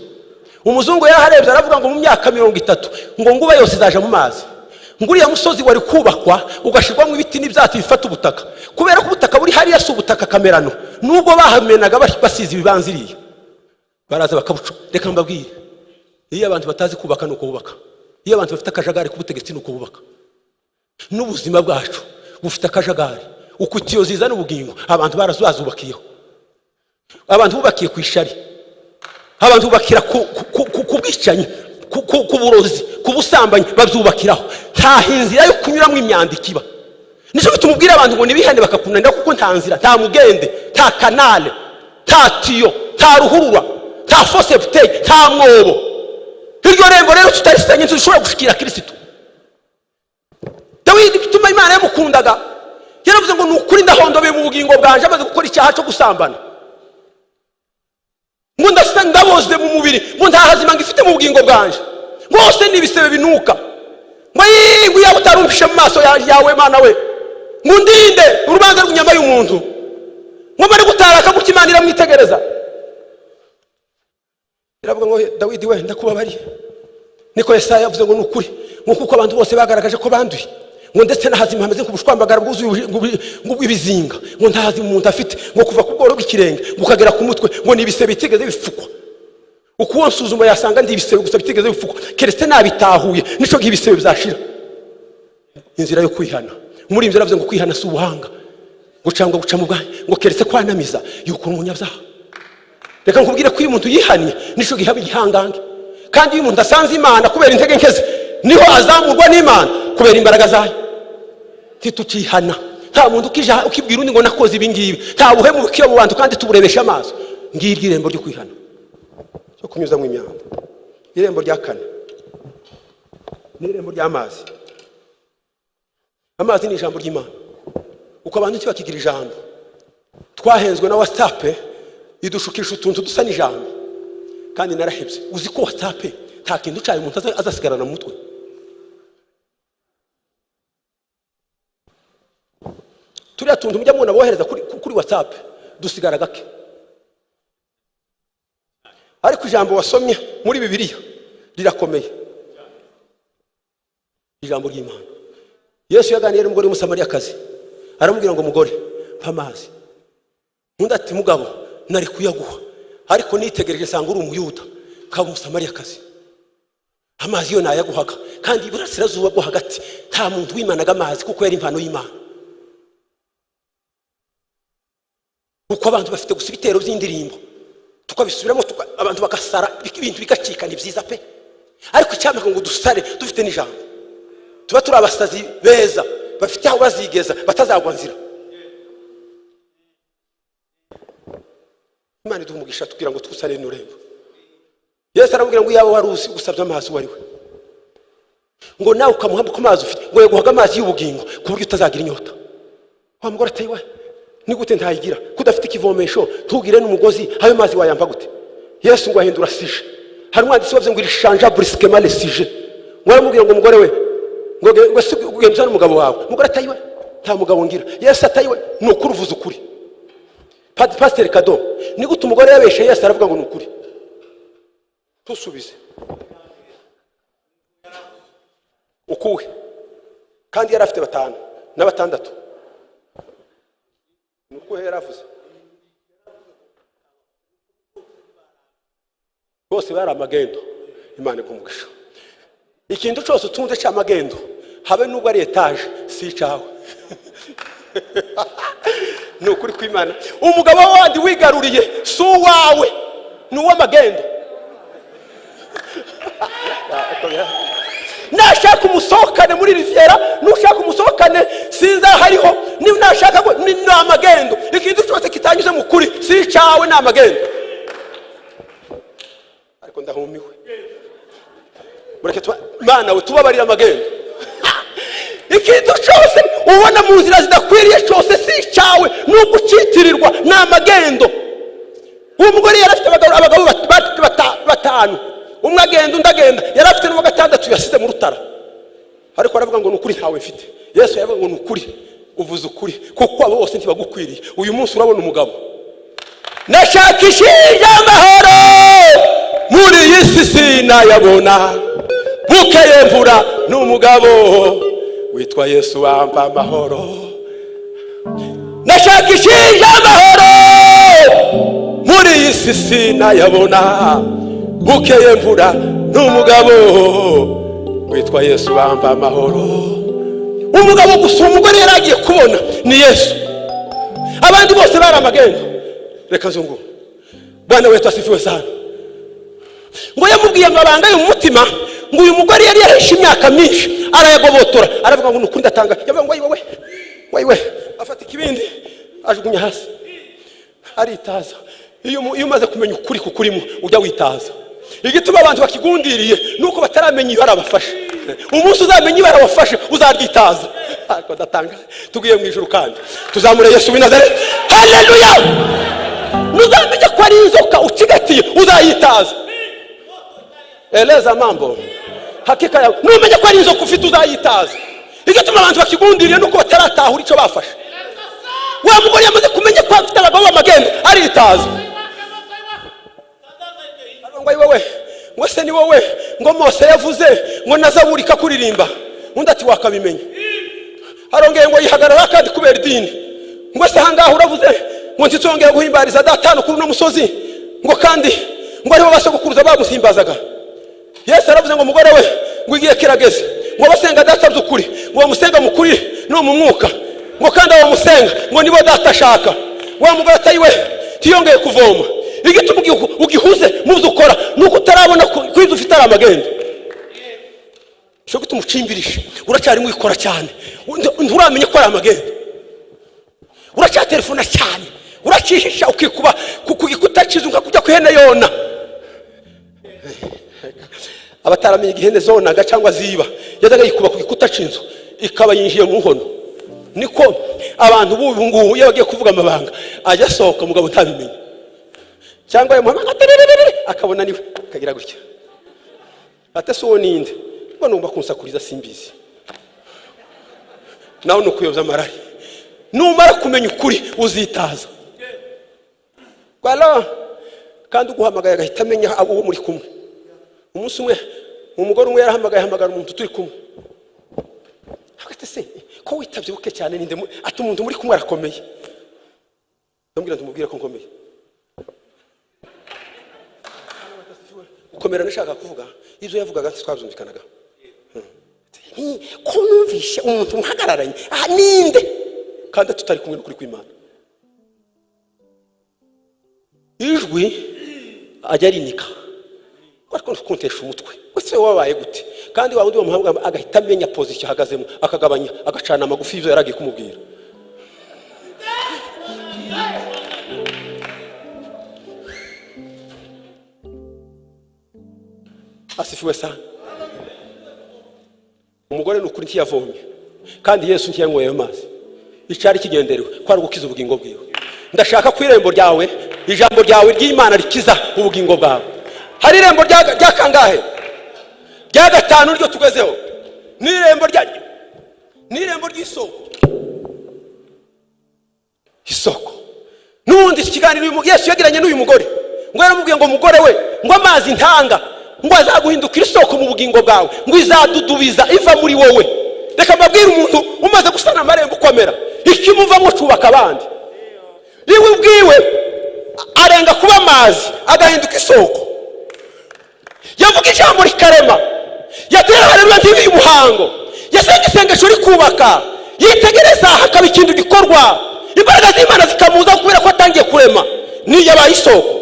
Umuzungu yaraharebye aravuga ngo mu myaka 30 ngo nguba yose izaja mu mazi. Nguriya musozi wari kubakwa ugashirwamo ibiti n'ibyatsi bifata ubutaka, kubera ko ubutaka buri hariya si ubutaka kamerano, nubwo bahamenaga basize ibibanza iriya baraza bakabuca. Reka mbabwire, iyo abantu batazi kubaka nuko bubaka, iyo abantu bafite akajagari k'ubutegetsi nuko bubaka. N'ubuzima bwacu bufite akajagari, uko itiyo zizana ubugingo abantu barazubakiyeho. Abantu bubakiye ku ishari, abantu bubakira ku bwicanyi, ku burozi, ku busambanyi, babyubakiraho. Nta inzira yo kunyuramo imyanda ikiba. Nicyo gituma ubwira abantu ngo nibihane bakakunanira, kuko nta nzira, nta mugende, nta kanale, nta tiyo, nta ruhurura, nta fosse septique, nta mwobo. Iryo rembo rero tutarisanye ntidushobora gushikira Kristo. Dawidi bituma Imana yamukundaga, yaravuze ngo ni ukuri ndahondobeye mu bugingo bwanje, amaze gukora icyaha cyo gusambana, ngo ndasa ndaboze mu mubiri, ngo nta hazima ngifite mu bugingo bwanje, ngo hose ni ibisebe binuka, ngo yingu yaba utarumvishe mu maso yawe Mana we, ngo ndinde urubanza rw'inyama y'umuntu, ngo bari gutaraka gutya. Imana iramwitegereza iravuga ngo Dawidi we ndakubabariye. Niko Yesaya yavuze ngo ni ukuri, ngo kuko abantu bose bagaragaje ko banduye, ngo ndetse n'ahazima hameze nk'ubushwambagara bwuzuye ibizinga, ngo nta hazima umuntu afite, ngo kuva ku bworo bw'ikirenge ngo ukagera ku mutwe, ngo ni ibisebe bitigeze bipfukwa. Uko uwo nsuzuma yasanga ndi ibisebe gusa bitigeze bipfukwa, keretse nabitahuye nico gihe ibisebe bizashira. Inzira yo kwihana muri ibyo yaravuze ngo kwihana si ubuhanga, ngo cyangwa guca mu bwanyu, ngo keretse kwanamiza yuko umunyabyaha. Reka nkubwire ko iyo umuntu yihannye nico gihe aba igihangange, kandi iyo umuntu asanze Imana kubera intege nke ze niho azamurwa n'Imana kubera imbaraga zayo. Ntitucihana, nta muntu ukibwira undi ngo nakoze ibi ngibi, nta buhemu bukiba mu bantu kandi tuburebesha amaso. Ngiryo irembo ryo kwihana, cyo kunyuzamo imyanda. Irembo rya kane ni irembo ry'amazi. Amazi ni ijambo ry'Imana. Uko abantu ntibakigira ijambo, twahenzwe na WhatsApp idushukisha utuntu dusa n'ijambo, kandi narahebye. Uzi ko WhatsApp nta kintu cyayo umuntu azasigarana mu mutwe. Turiya tuntu mujya mubona bohereza kuri WhatsApp dusigara gake, ariko ijambo wasomye muri Bibiliya rirakomeye, ijambo ry'Imana. Yesu yaganiriye n'umugore w'Umusamariyakazi aramubwira ngo mugore mpa amazi. Undi ati mugabo nari kuyaguha, ariko nitegereje sanga uri umuyuda kaba Umusamariyakazi, amazi yo nayaguhaga. Kandi iburasirazuba bwo hagati nta muntu wimanaga amazi kuko yari impano y'Imana. Uko abantu bafite gusa ibitero by'indirimbo tukabisubiramo, abantu bagasara ibintu bigacika, ni byiza pe, ariko icyamaka ngo dusare dufite n'ijambo. Tuba turi abasazi beza bafite aho bazigeza batazagwa nzira. Imana iduha umugisha tugira ngo twusare n'urembo. Yesu aramubwira ngo yaba wari uzi gusabye amazi wari we, ngo nawe ukamuha ku mazi ufite, ngo yaguhaga amazi y'ubugingo ku buryo utazagira inyota. Wa mugore ati we ni gute ntayigira kudafite ikivomesho, ntugire n'umugozi, ayo mazi wayamba gute? Yesu ngo ahindura sije. Hari umwanditsi wavuze ngo irishanja brusquement le sujet. Ngo aramubwira ngo mugore we ngo ugenza n'umugabo wawe. Mugore ati we nta mugabo ngira. Yesu ati we ni ukuri uvuze ukuri. Pasiteri Kado, ni gute umugore yabeshe Yesu aravuga ngo ni ukuri? Tusubize ukuwe, kandi yari afite 5 na 6. Ni ukuhe yaravuze? Bose bari amagendo. Imana iguha. Ikintu cyose utunze cy'amagendo, habe nubwo ari etaje, si icawe. Ni ukuri kw'Imana, umugabo wandi wigaruriye si uwawe, ni uw'amagendo. Nashaka umusohokane muri Riviera, nushaka umusohokane sinzi aho ariho, nashaka ni amagendo. Ikintu cyose kitanyuze mu kuri si icyawe, ni amagendo. Ariko ndahumiwe, mureke Mana we tubabarire amagendo. Ikintu cyose ubona mu nzira zidakwiriye cyose si icyawe, nubwo ucitirirwa, ni amagendo. Uwo mugore yari afite abagabo batanu, umwe agenda undi agenda, yari afite n'uwa gatandatu yasize mu rutara, ariko aravuga ngo ni ukuri ntawe mfite. Yesu yavuga ngo ni ukuri, uvuze ukuri, kuko abo bose ntibagukwiriye. Uyu munsi urabona umugabo. Nashakishije amahoro muri iyi si sinayabona, bukeye mvura n'umugabo witwa Yesu wampa amahoro. Nashakishije amahoro muri iyi si sinayabona, bukeye mvura n'umugabo witwa Yesu wampa amahoro. Umugabo gusa umugore yari agiye kubona ni Yesu, abandi bose bari amagendo. Reka zungu, Bwana wetu asifiwe sana. Ngo yamubwiye amabanga yo mu mutima, ngo uyu mugore yari yahishe imyaka myinshi arayagobotora, aravuga ngo nukuri ndatanga. Yavuga ngo ayiwe we, afata ikibindi ajugunya hasi aritaza. Iyo umaze kumenya ukuri kukurimo ujya witaza. Igituma abantu bakigundiriye nuko bataramenya ibara bafashe. Umunsi uzamenya ibara wafashe uzaryitaza. Ariko ndatanga, tugiye mu ijuru kandi tuzamure Yesu w'i Nazareti. Haleluya! Nuzamenya ko ari inzoka ucigatiye uzayitaza. Eleza mambo hakika yawe, numenya ko ari inzoka ufite uzayitaza. Igituma abantu bakigundiriye nuko bataratahura icyo bafashe. Wa mugore yamaze kumenya ko afite abagabo b'amagendo aritaza. Ngo wowe, ngo se ni wowe, ngo Mose yavuze ngo na Zaburi kakuririmba, undi ati wakabimenya. Arongeye ngo yihagarara kandi kubera idini, ngo se ahangaha uravuze ngo ntitwongeye guhimbariza datanu kuri uno musozi, ngo kandi ngo aribo basogokuruza bamuhimbazaga. Yesu aravuze ngo mugore we ngo igihe kirageze ngo basenga data by'ukuri, ngo bamusenga mu kuri no mu mwuka, ngo kandi abo bamusenga ngo nibo data ashaka. Wa mugore atayiwe tiyongeye kuvoma. Igituma ugihuze mu byo ukora nuko utarabona ko ibyo ufite ari amagendo. Cyo gutuma ucimbirisha, uracyarimo ikora cyane, nturamenye ko ari amagendo. Uracyaterefona cyane, urakihisha ukikuba ku gikuta cy'inzu nka kujya ku ihene yona. Abataramenye igihene zonaga cyangwa ziba, yazaga yikuba ku gikuta cy'inzu ikaba yinjiye mu nkono. Niko abantu b'ubu ngubu iyo bagiye kuvuga amabanga ajya asohoka umugabo ntabimenye, cyangwa yamuhamagara akabona niwe akagira gutya, ate se uwo ninde, ngo numva kunsakuriza simbizi. Nawe ni ukuyobya amarari. Numara kumenya ukuri uzitaza. Kandi uguhamagaye agahita amenya uwo muri kumwe. Umunsi umwe umugore umwe yarahamagaye, ahamagara umuntu turi kumwe, ati se ko witabye buke cyane ninde, ati umuntu muri kumwe arakomeye. Ndamubwira ndumubwira ko nkomeye. Gukomera nashaka kuvuga ibyo yavugaga twabyumvikanaga. Ko numvishe umuntu muhagararanye aha ninde kandi tutari kumwe n'ukuri kw'Imana. Ijwi ajya arinika ariko kuntesha umutwe wese wabaye gute, kandi wa wundi bamuhamagara agahita amenya position ahagazemo, akagabanya agacana amagufi ibyo yaragiye kumubwira. Asifiwe sana. Umugore ni ukuri ntiyavomye, kandi Yesu ntiyanyweye amazi. Icyari kigenderewe ko ari gukiza ubugingo bwiwe. Ndashaka ku irembo ryawe, ijambo ryawe ry'Imana rikiza ubugingo bwawe. Hari irembo rya kangahe? Rya gatanu ryo tugezeho. Ni irembo rya, ni irembo ry'isoko. Isoko. N'ubundi ikiganiro Yesu yagiranye n'uyu mugore, ngo yaramubwiye ngo mugore we, ngo amazi ntanga ngo azaguhindukira isoko mu bugingo bwawe, ngo izadudubiza iva muri wowe. Reka mbabwire, umuntu umaze gusana amarembo ukomera, ikimuvamo cyubaka abandi. Iwe ubwiwe arenga kuba amazi agahinduka isoko. Yavuga ijambo rikarema, yatera haleluya ntibiye umuhango, yasenga isengesho rikubaka, Yitegereza hakaba ikintu gikorwa, imbaraga z'Imana zikamuza kubera ko atangiye kurema. Niyo yabaye isoko.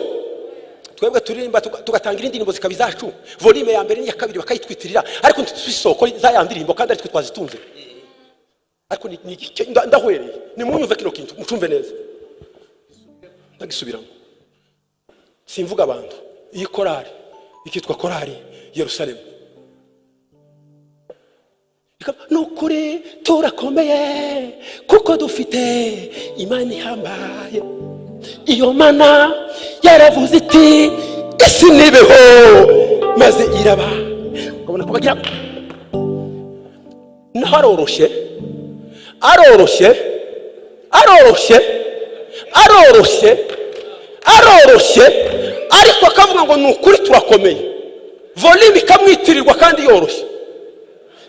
Twebwe turirimba tugatangira indirimbo zikaba izacu, volume ya mbere n'iya kabiri bakayitwitirira, ariko ntituzi isoko za ya ndirimbo kandi ari twe twazitunze. Ariko ndahwereye, nimunyumve kino kintu mucumve neza, ndagisubiramo, simvuga abantu. Iyi korari ikitwa korari Yerusalemu, nukuri turakomeye kuko dufite Imana ihambaye. Iyo mana yaravuze iti isi nibeho, maze iraba. Ukabona ko bagira naho aroroshye, aroroshye, aroroshye, aroroshye, aroroshye, ariko akavuga ngo ni ukuri turakomeye. Volume ikamwitirirwa kandi yoroshye.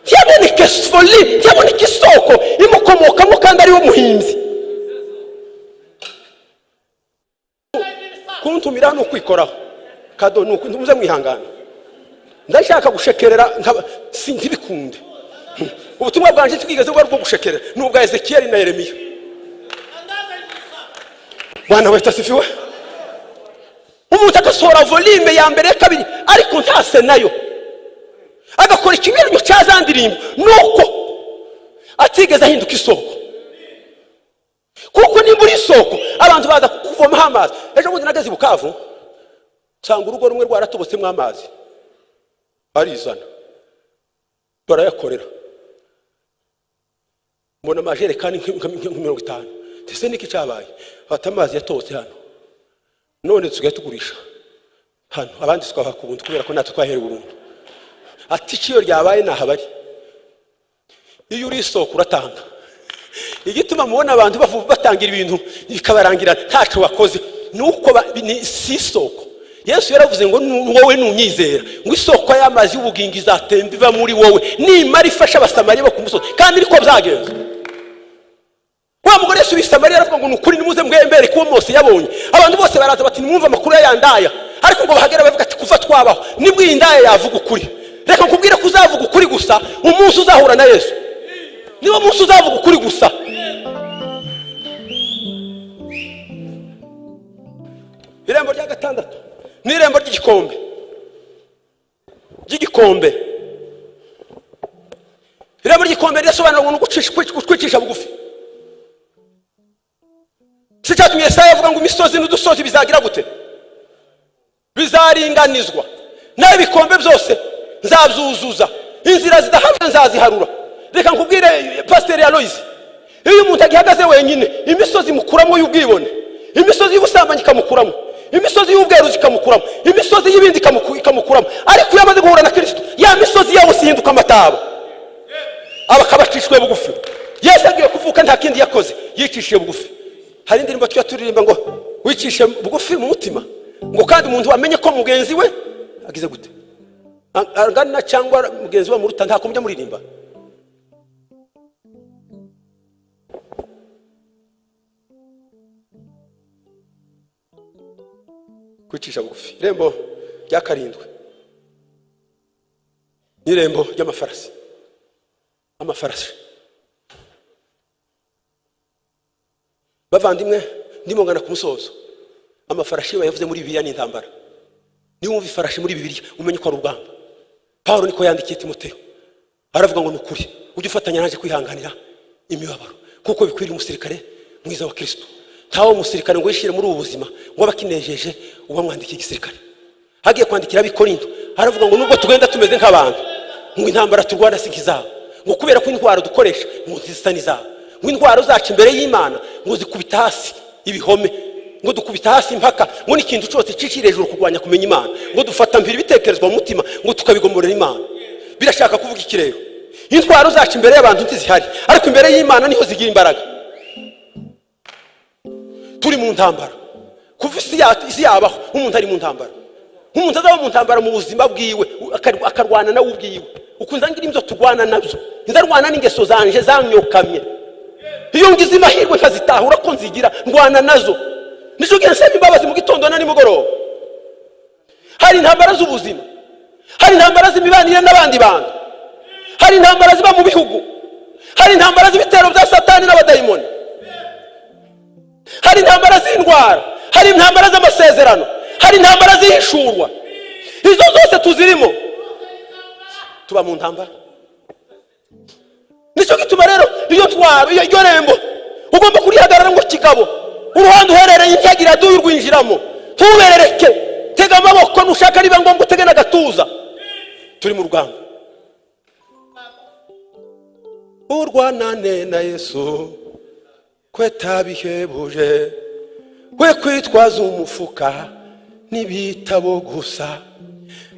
Ntiyaboneke volume, ntiyaboneke isoko imukomokamo kandi ariwe muhimbyi. Kuntumira ni ukwikoraho kado, ni muze mwihangana. Ndashaka gushekerera ntibikunde. Ubutumwa bwanje twigeze bwo gushekerera ni ubwa Ezekiel na Yeremiya. Bwana wetu asifiwe. Umuntu agasohora volume ya mbere ya kabiri ariko ntase nayo, agakora ikinyuranyo cya za ndirimbo, nuko atigeze ahinduka isoko. Kuko nimba uri isoko abantu baza kukuvomaho amazi. Ejo bundi nageze i Bukavu nsanga urugo rumwe rwaratobotsemo amazi, barizana barayakorera, mbona amajerekani nka 50. Ese niki cyabaye? Bata amazi yatobotse hano, none tusigaye tugurisha hano, abandi tukabaha ku buntu kubera ko natwe twaherewe ubuntu. Ati iciyo ryabaye nahabari. Iyo uri isoko uratanga. Igituma mubona abantu batangira ibintu bikabarangira ntacyo bakoze nuko si isoko. Yesu yaravuze ngo wowe nunyizera ngo isoko y'amazi y'ubugingo izatemba iva muri wowe, nimara ifasha Abasamariya bo ku musozi. Kandi niko byagenze. Wa mugore Yesu w'i Samariya aravuga ngo ni ukuri nimuze mwembere kuwo Mose yabonye. Abantu bose baraza bati nimwumve amakuru ya ndaya, ariko ngo bahagera bavuga ati kuva twabaho nibwo iyi ndaya yavuga ukuri. Reka nkubwire ko uzavuga ukuri gusa umunsi uzahura na Yesu. Niwo munsi uzavuga ukuri gusa. Irembo rya gatandatu ni irembo ry'igikombe, ry'igikombe. Irembo ry'igikombe rirasobanura ngo gutwicisha bugufi. Si cyatumye Yesaya avuga ngo imisozi n'udusozi bizagira gute? Bizaringanizwa, nawe ibikombe byose nzabyuzuza, inzira zidahamye nzaziharura. Reka nkubwire Pasiteri Aloise, iyo umuntu agihagaze wenyine imisozi imukuramo y'ubwibone, imisozi y'ubusambanyi ikamukuramo, imisozi y'ubweruzi ikamukuramo, imisozi y'ibindi ikamukuramo. Ariko iyo amaze guhura na Kristo, ya misozi yawe ihinduka amataba, aba akabacishwe bugufi. Yesu agiye kuvuka nta kindi yakoze, yicishije bugufi. Hari indirimbo tujya turirimba ngo wicishe bugufi mu mutima, ngo kandi umuntu amenye ko mugenzi we agize gute, angana cyangwa mugenzi we muruta, nta kumujya muririmba. Kwicisha bugufi. Irembo rya karindwi ni irembo ry'amafarasi. Amafarasi, bavandimwe, ndimo ngana ku musozo. Amafarashi bayavuze muri Bibiliya ni intambara. Niba wumva ifarashi muri Bibiliya umenye ko ari urugamba. Paulo niko yandikiye Timoteyo, aravuga ngo ni ukuri ujye ufatanya naje kwihanganira imibabaro kuko bikwiriye umusirikare mwiza wa Kristo. Ntawe umusirikare ngo yishire muri ubu buzima ngo abakinejeje uba mwandikiye igisirikare. Hagiye kwandikira ab'Ikorinto aravuga ngo nubwo tugenda tumeze nk'abantu, ngo intambara turwana si nk'izabo, ngo kubera ko intwaro dukoresha ngo ntizisa n'izabo, ngo intwaro zacu imbere y'Imana ngo zikubita hasi ibihome, ngo dukubita hasi impaka, ngo n'ikintu cyose cicira hejuru kurwanya kumenya Imana, ngo dufata mpiri ibitekerezwa mu mutima ngo tukabigomorera Imana. Birashaka kuvuga iki rero? Intwaro zacu imbere y'abantu ntizihari, ariko imbere y'Imana niho zigira imbaraga. Turi mu ntambara kuva isi yabaho, umuntu ari mu ntambara. Umuntu azaba mu ntambara mu buzima bwiwe, akarwana nawe ubwiwe. Ukunze ngira ibyo turwana nabyo, nzarwana n'ingeso zanje zanyokamye. Iyo ngize amahirwe nkazitahura ko nzigira, ndwana nazo. Nicyo gihe nsaba imbabazi mu gitondo na nimugoroba. Hari intambara z'ubuzima, hari intambara z'imibanire n'abandi bantu, hari intambara ziba mu bihugu, Hari intambara z'ibitero bya Satani n'abadayimoni, hari intambara z'indwara, hari intambara z'amasezerano, hari intambara z'ihishurwa. Izo zose tuzirimo, tuba mu ntambara. Nicyo gituma rero iyo ntwaro, iyo iryo rembo ugomba kurihagarara ngo kigabo. Uruhande uherereye ntihagire aduye urwinjiramo, ntuberereke. Tega amaboko nushaka, niba ngombwa utege n'agatuza. Turi mu rugamba, urwanane na Yesu kweta bihebuje. We kwitwaza umufuka n'ibitabo gusa,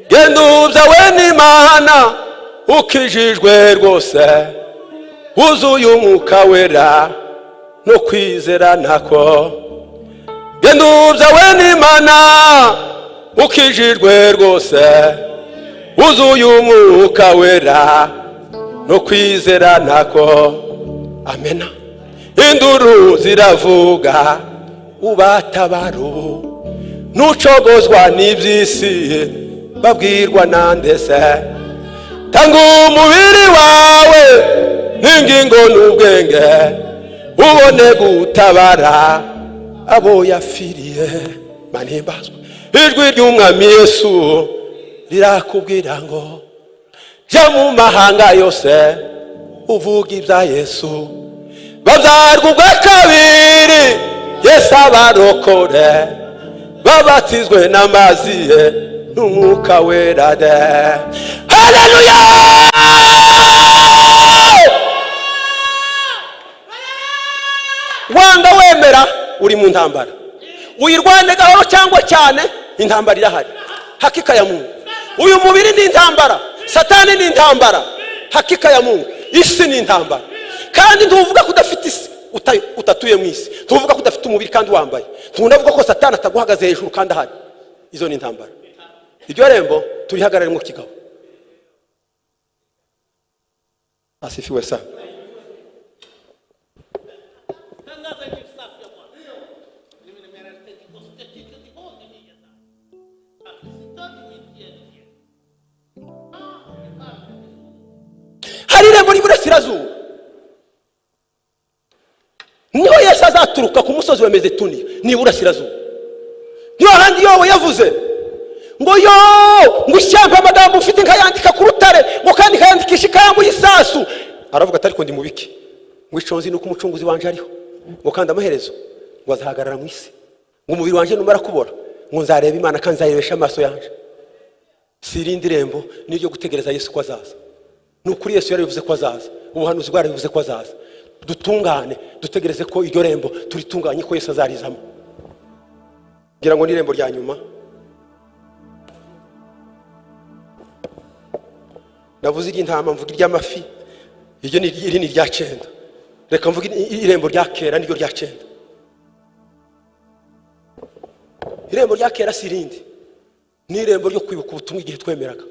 genda ubyawe n'Imana, ukijijwe rwose, wuzuye Umwuka Wera no kwizera nako. Genda ubyawe n'Imana, ukijijwe rwose, wuzuye Umwuka Wera no kwizera nako. Amena. Induru ziravuga, ubatabara ubu. Nucogozwa n'iby'isi, babwirwa nandese? Tanga umubiri wawe n'ingingo n'ubwenge, ubone gutabara abo yafiriye. Manimbazwa. Ijwi ry'Umwami Yesu rirakubwira ngo jya mu mahanga yose, uvuga ibya Yesu, babyarwa ubwa kabiri, Yesu abarokore, babatizwe n'amazi ye n'Umwuka Wera de. Haleluya! Wanga wemera, uri mu ntambara. Uyirwane gahoro cyangwa cyane, intambara irahari. Hakika ya Mungu, uyu mubiri ni intambara, Satani ni intambara. Hakika ya Mungu, isi ni intambara. Kandi ntuvuga ko udafite isi utatuye mu isi, ntuvuga ko udafite umubiri kandi wambaye, ntunavuga ko Satani ataguhagaze hejuru kandi ahari. Izo ni intambara. Iryo rembo turihagarare mu kigabo. Asifiwe sana. Hari irembo ry'iburasirazuba, niho Yesu azaturuka ku musozi wa Mezetuni. Ni iburasirazuba, niho handi Yobo yavuze ngo yo ngo ishyamba amagambo ufite nkayandika ku rutare, ngo kandi nkayandikisha ikaramu y'isasu. Aravuga ati ariko ndi mubiki? Ngo icyo nzi ni uko Umucunguzi wanje ariho, ngo kandi amaherezo ngo azahagarara mu isi, ngo umubiri wanje numara kubora, ngo nzareba Imana kandi nzayirebesha amaso yanje. Si irindi rembo, ni iryo gutegereza Yesu ko azaza. Ni ukuri, Yesu yarabivuze ko azaza, ubuhanuzi bwarabivuze ko azaza. Dutungane, dutegereze ko iryo rembo turitunganye, ko Yesu azarizamo. Ngira ngo ni irembo rya nyuma. Navuze iry'intama, mvuga iry'amafi, iryo ni iri ni irya cyenda. Reka mvuge irembo rya kera, niryo rya cyenda. Irembo rya kera si irindi, ni irembo ryo kwibuka ubutumwa igihe twemeraga.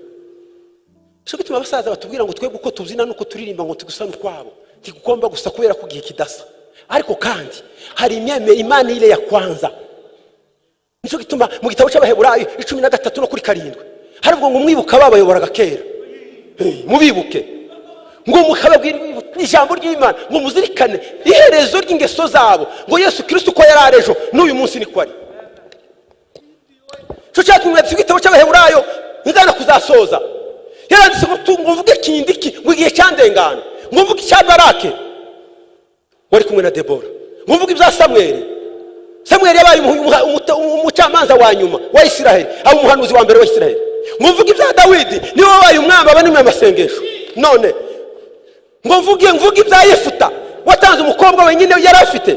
Cyo gituma abasaza batubwira ngo twebwe uko tubyina nuko turirimba ngo tugusa n'ukwabo, tigomba gusa kubera ko igihe kidasa. Ariko kandi hari imyemere Imana ile ya kwanza. Nicyo gituma mu gitabo cy'Abaheburayo 13 no kuri 7 haravuga ngo mwibuka babayoboraga kera, mubibuke, ngo mukababwira ijambo ry'Imana, ngo muzirikane iherezo ry'ingeso zabo, ngo Yesu Kristo uko yari ari ejo n'uyu munsi niko ari. Cyo cyatumye igitabo cy'Abaheburayo ngana kuzasoza yaranditse ngo mvuge ikindi, ngo igihe cyandengana, ngo mvuge icya Barake wari kumwe na Debora, ngo mvuge ibya Samweli. Samweli yabaye umucamanza wa nyuma wa Isiraheli, aba umuhanuzi wa mbere wa Isiraheli. Ngo mvuge ibya Dawidi, niwe wabaye umwami, aba n'umunyamasengesho. None ngo mvuge ibya Yefuta watanze umukobwa wenyine yari afite.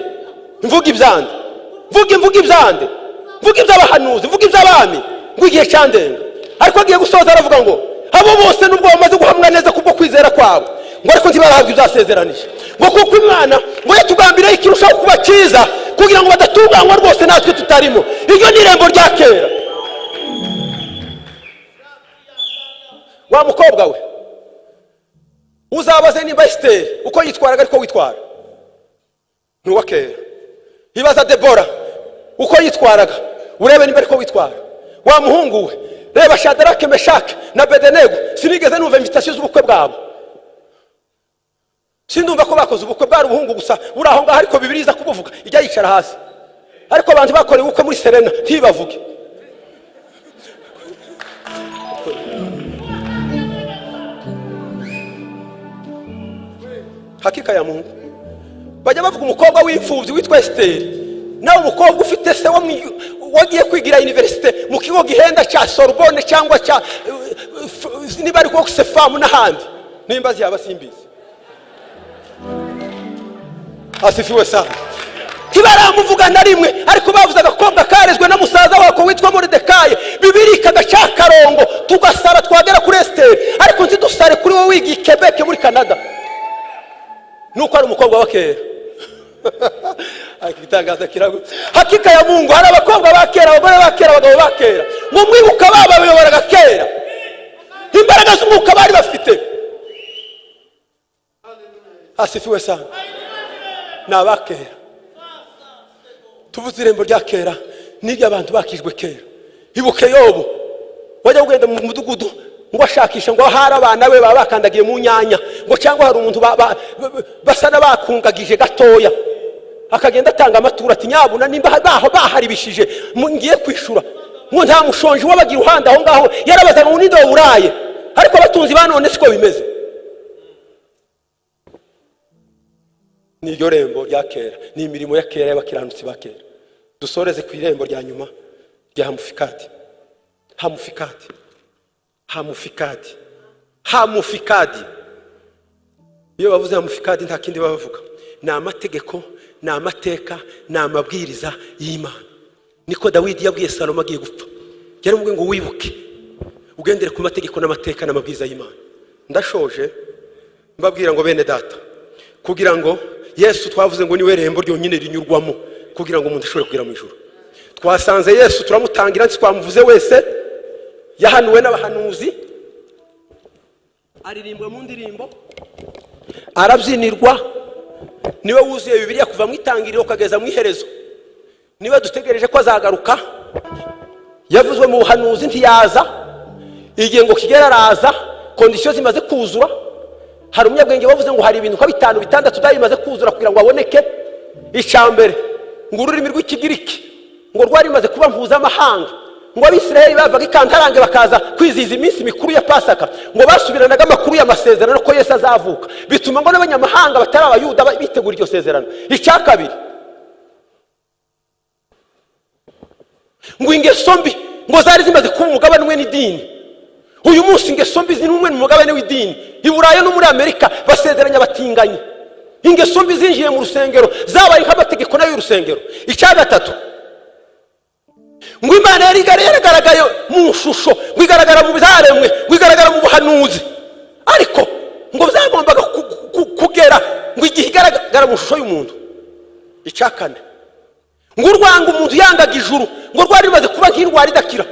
Mvuge ibyande, mvuge ibyande, mvuge iby'abahanuzi, mvuge iby'abami, ngo igihe cyandenga. Ariko agiye gusoza aravuga ngo abo bose nubwo bamaze guhamwa neza kubwo kwizera kwabo, ngo ariko ntibarahabwa ibyasezeranije, ngo kuko Imana ngo yatugambiriye ikirushaho kuba cyiza, kugira ngo badatunganywa rwose natwe tutarimo. Iryo ni irembo rya kera. Wa mukobwa we, uzabaze nimba Esiteri uko yitwaraga ariko witwara ni uwa kera. Ibaza Debora uko yitwaraga, urebe nimba ariko witwara. Wa muhungu we, reba Shadarake, Meshake na Bedenego, sinigeze numva invitation z'ubukwe bwabo. Sindumva ko bakoze ubukwe, bwari ubuhungu gusa buri aho ngaho, ariko Bibiliya iza kubuvuga ijya yicara hasi. Ariko abantu bakorewe ubukwe muri Serena ntibavuge. Hakika ya Mungu, bajya bavuga umukobwa w'imfubyi witwa Esiteri, nawe umukobwa ufite se wagiye kwigira universite mu kigo gihenda cya Sorbonne cyangwa cya niba ari Oxfam n'ahandi, nimba ziyaba simbizi. Asifiwe sana. Ntibaramuvuga na rimwe, ariko bavuze agakobwa karezwe na musaza wako witwa Moridekayi. Bibiliya ikagaca akarongo, tugasara twagera kuri Esiteri, ariko ntidusare kuri wowe wigiye i Quebec muri Canada, nuko ari umukobwa wa kera. Igitangaza kiragutse. Hakika ya Mungu, hari abakobwa ba kera, abagore ba kera, abagabo ba kera, ngo mwibuka babayoboraga kera, imbaraga z'umwuka bari bafite. Asifiwe sana. Ni abakera. Tuvuze irembo rya kera n'iry'abantu bakijwe kera. Ibuke Yobu wajya kugenda mu mudugudu ngo ashakisha ngo ahari abana be baba bakandagiye mu nyanya, ngo cyangwa hari umuntu basa n'abakungagije gatoya, akagenda atanga amaturo ati nyabuna nimba baho baharibishije ngiye kwishura, ngo nta mushonji wabagira iruhande aho ngaho, yarabazaga ngo ninde waburaye. Ariko abatunzi ba none siko bimeze. Ni iryo rembo rya kera, ni imirimo ya kera y'abakiranutsi ba kera. Dusoreze ku irembo rya nyuma rya Hamufikadi. Hamufikadi, Hamufikadi, Hamufikadi. Iyo bavuze Hamufikadi nta kindi bavuga, ni amategeko, ni amateka, ni amabwiriza y'Imana. Niko Dawidi yabwiye Salomo agiye gupfa, yaramubwiye ngo wibuke ugendere ku mategeko n'amateka n'amabwiriza y'Imana. Ndashoje mbabwira ngo bene data, kugira ngo Yesu twavuze ngo niwe rembo ryonyine rinyurwamo kugira ngo umuntu ashobore kugera mu ijuru. Twasanze Yesu turamutangira, ntitwamuvuze wese, yahanuwe n'abahanuzi, aririmbwa mu ndirimbo, arabyinirwa, niwe wuzuye Bibiliya kuva mu itangiriro ukageza mu iherezo, niwe dutegereje ko azagaruka. Yavuzwe mu buhanuzi ntiyaza, igihe ngo kigera araza, kondisiyo zimaze kuzura. Hari umunyabwenge wavuze ngo hari ibintu nka 5 6 byari bimaze kuzura kugira ngo aboneke. Icya mbere ngo ururimi rw'Ikigiriki ngo rwari rumaze kuba mpuzamahanga, ngo Abisirayeli bavaga i Kantarange bakaza kwizihiza iminsi mikuru ya Pasaka, ngo basubiranaga amakuru y'amasezerano ko Yesu azavuka, bituma ngo n'abanyamahanga batari Abayuda bitegura iryo sezerano. Icya kabiri ngo ingeso mbi ngo zari zimaze kuba umugabane umwe n'idini. Uyu munsi ingeso mbi ziri umwe mu mugabane w'idini. I Burayi no muri Amerika basezeranya batinganye. Ingeso mbi zinjiye mu rusengero zabaye nk'amategeko nayo y'urusengero. Icya gatatu ngo Imana yari yaragaragaye mu shusho, ngo igaragara mu byaremwe, ngo igaragara mu buhanuzi, ariko ngo byagombaga kugera ngo igihe igaragara mu shusho y'umuntu. Icya kane ngo urwanga umuntu yangaga ijuru ngo rwari rumaze kuba nk'indwara idakira.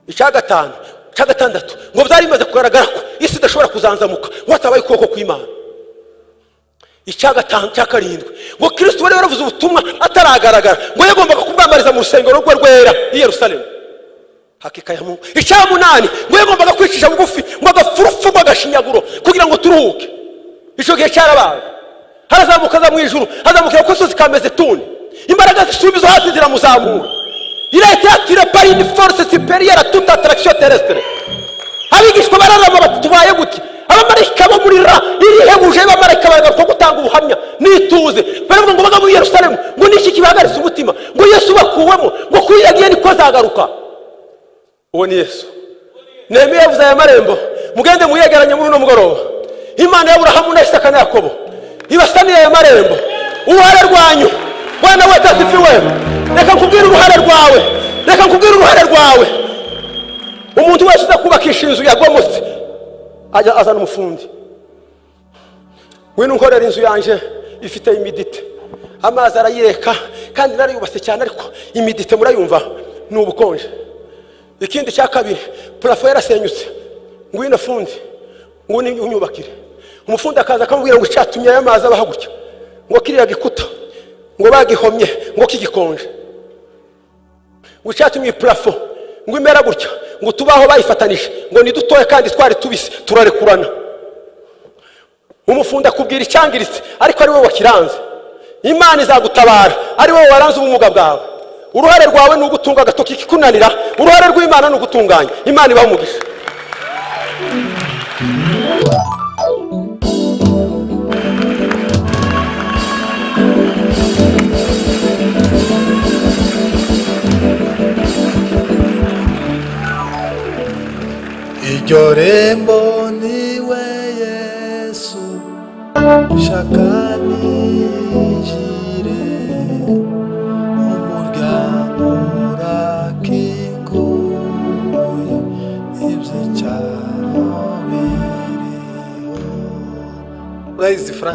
Icya gatanu, icya gatandatu ngo byari bimaze kugaragara ko isi idashobora kuzanzamuka ngo hatabaye ukuboko kw'Imana. Icya gatanu, cya karindwi ngo Kristo wari waravuze ubutumwa ataragaragara ngo yagombaga kubwambariza mu rusengero rwe rwera i Yerusalemu. Hakika ya Mungu. Icya munani ngo yagombaga kwicisha bugufi ngo agapfa urupfu rw'agashinyaguro kugira ngo turuhuke. Icyo gihe cyarabaye, harazamuka aza mu ijuru, azamukira ku gasozi ka Mezetuni, imbaraga zisumba izo hasi ziramuzamura. Il a été attiré par une force supérieure à toute attraction terrestre. Abigishwa bararama bati tubaye gute? Abamarayika bo muri ra irihebuje, abamarayika baragaruka gutanga ubuhamya n'ituze, baravuga ngo baga muri Yerusalemu ngo niki kibahagaritse umutima, ngo Yesu bakuwemo, ngo kuri yagiye niko azagaruka. Uwo ni Yesu. Nehemiya yavuze aya marembo, mugende muyegeranye muri uno mugoroba. Imana y'Aburahamu na Isaka na Yakobo ibasaniye aya marembo. Uruhare rwanyu Bwana wetu asifiwe. Reka nkubwire uruhare rwawe, reka nkubwire uruhare rwawe. Umuntu wese uza kubakisha inzu yagomotse ajya azana umufundi. Ngwino unkorera inzu yanjye ifite imidite, amazi arayireka kandi narayubatse cyane, ariko imidite murayumva ni ubukonje. Ikindi cya kabiri, purafo yarasenyutse, ngwino fundi, ngwino unyubakire. Umufundi akaza akamubwira ngo icyatumye aya mazi abaho gutya, ngo kiriya gikuta ngo bagihomye ngo kigikonje, ngo icyatumye purafo ngo imera gutya, ngo tubaho bayifatanije ngo ni dutoya kandi twari tubisi turarekurana. Umufundi akubwira icyangiritse ariko ari wowe wakiranze. Imana izagutabara ari wowe waranze ubumuga bwawe. Uruhare rwawe ni ugutunga agatoki kikunanira, uruhare rw'Imana ni ugutunganya. Imana ibahe umugisha. Iryo rembo niwe Yesu, shaka ninjire, umuryango urakinguye, iby'icyaro biriho. Urayizi Fra?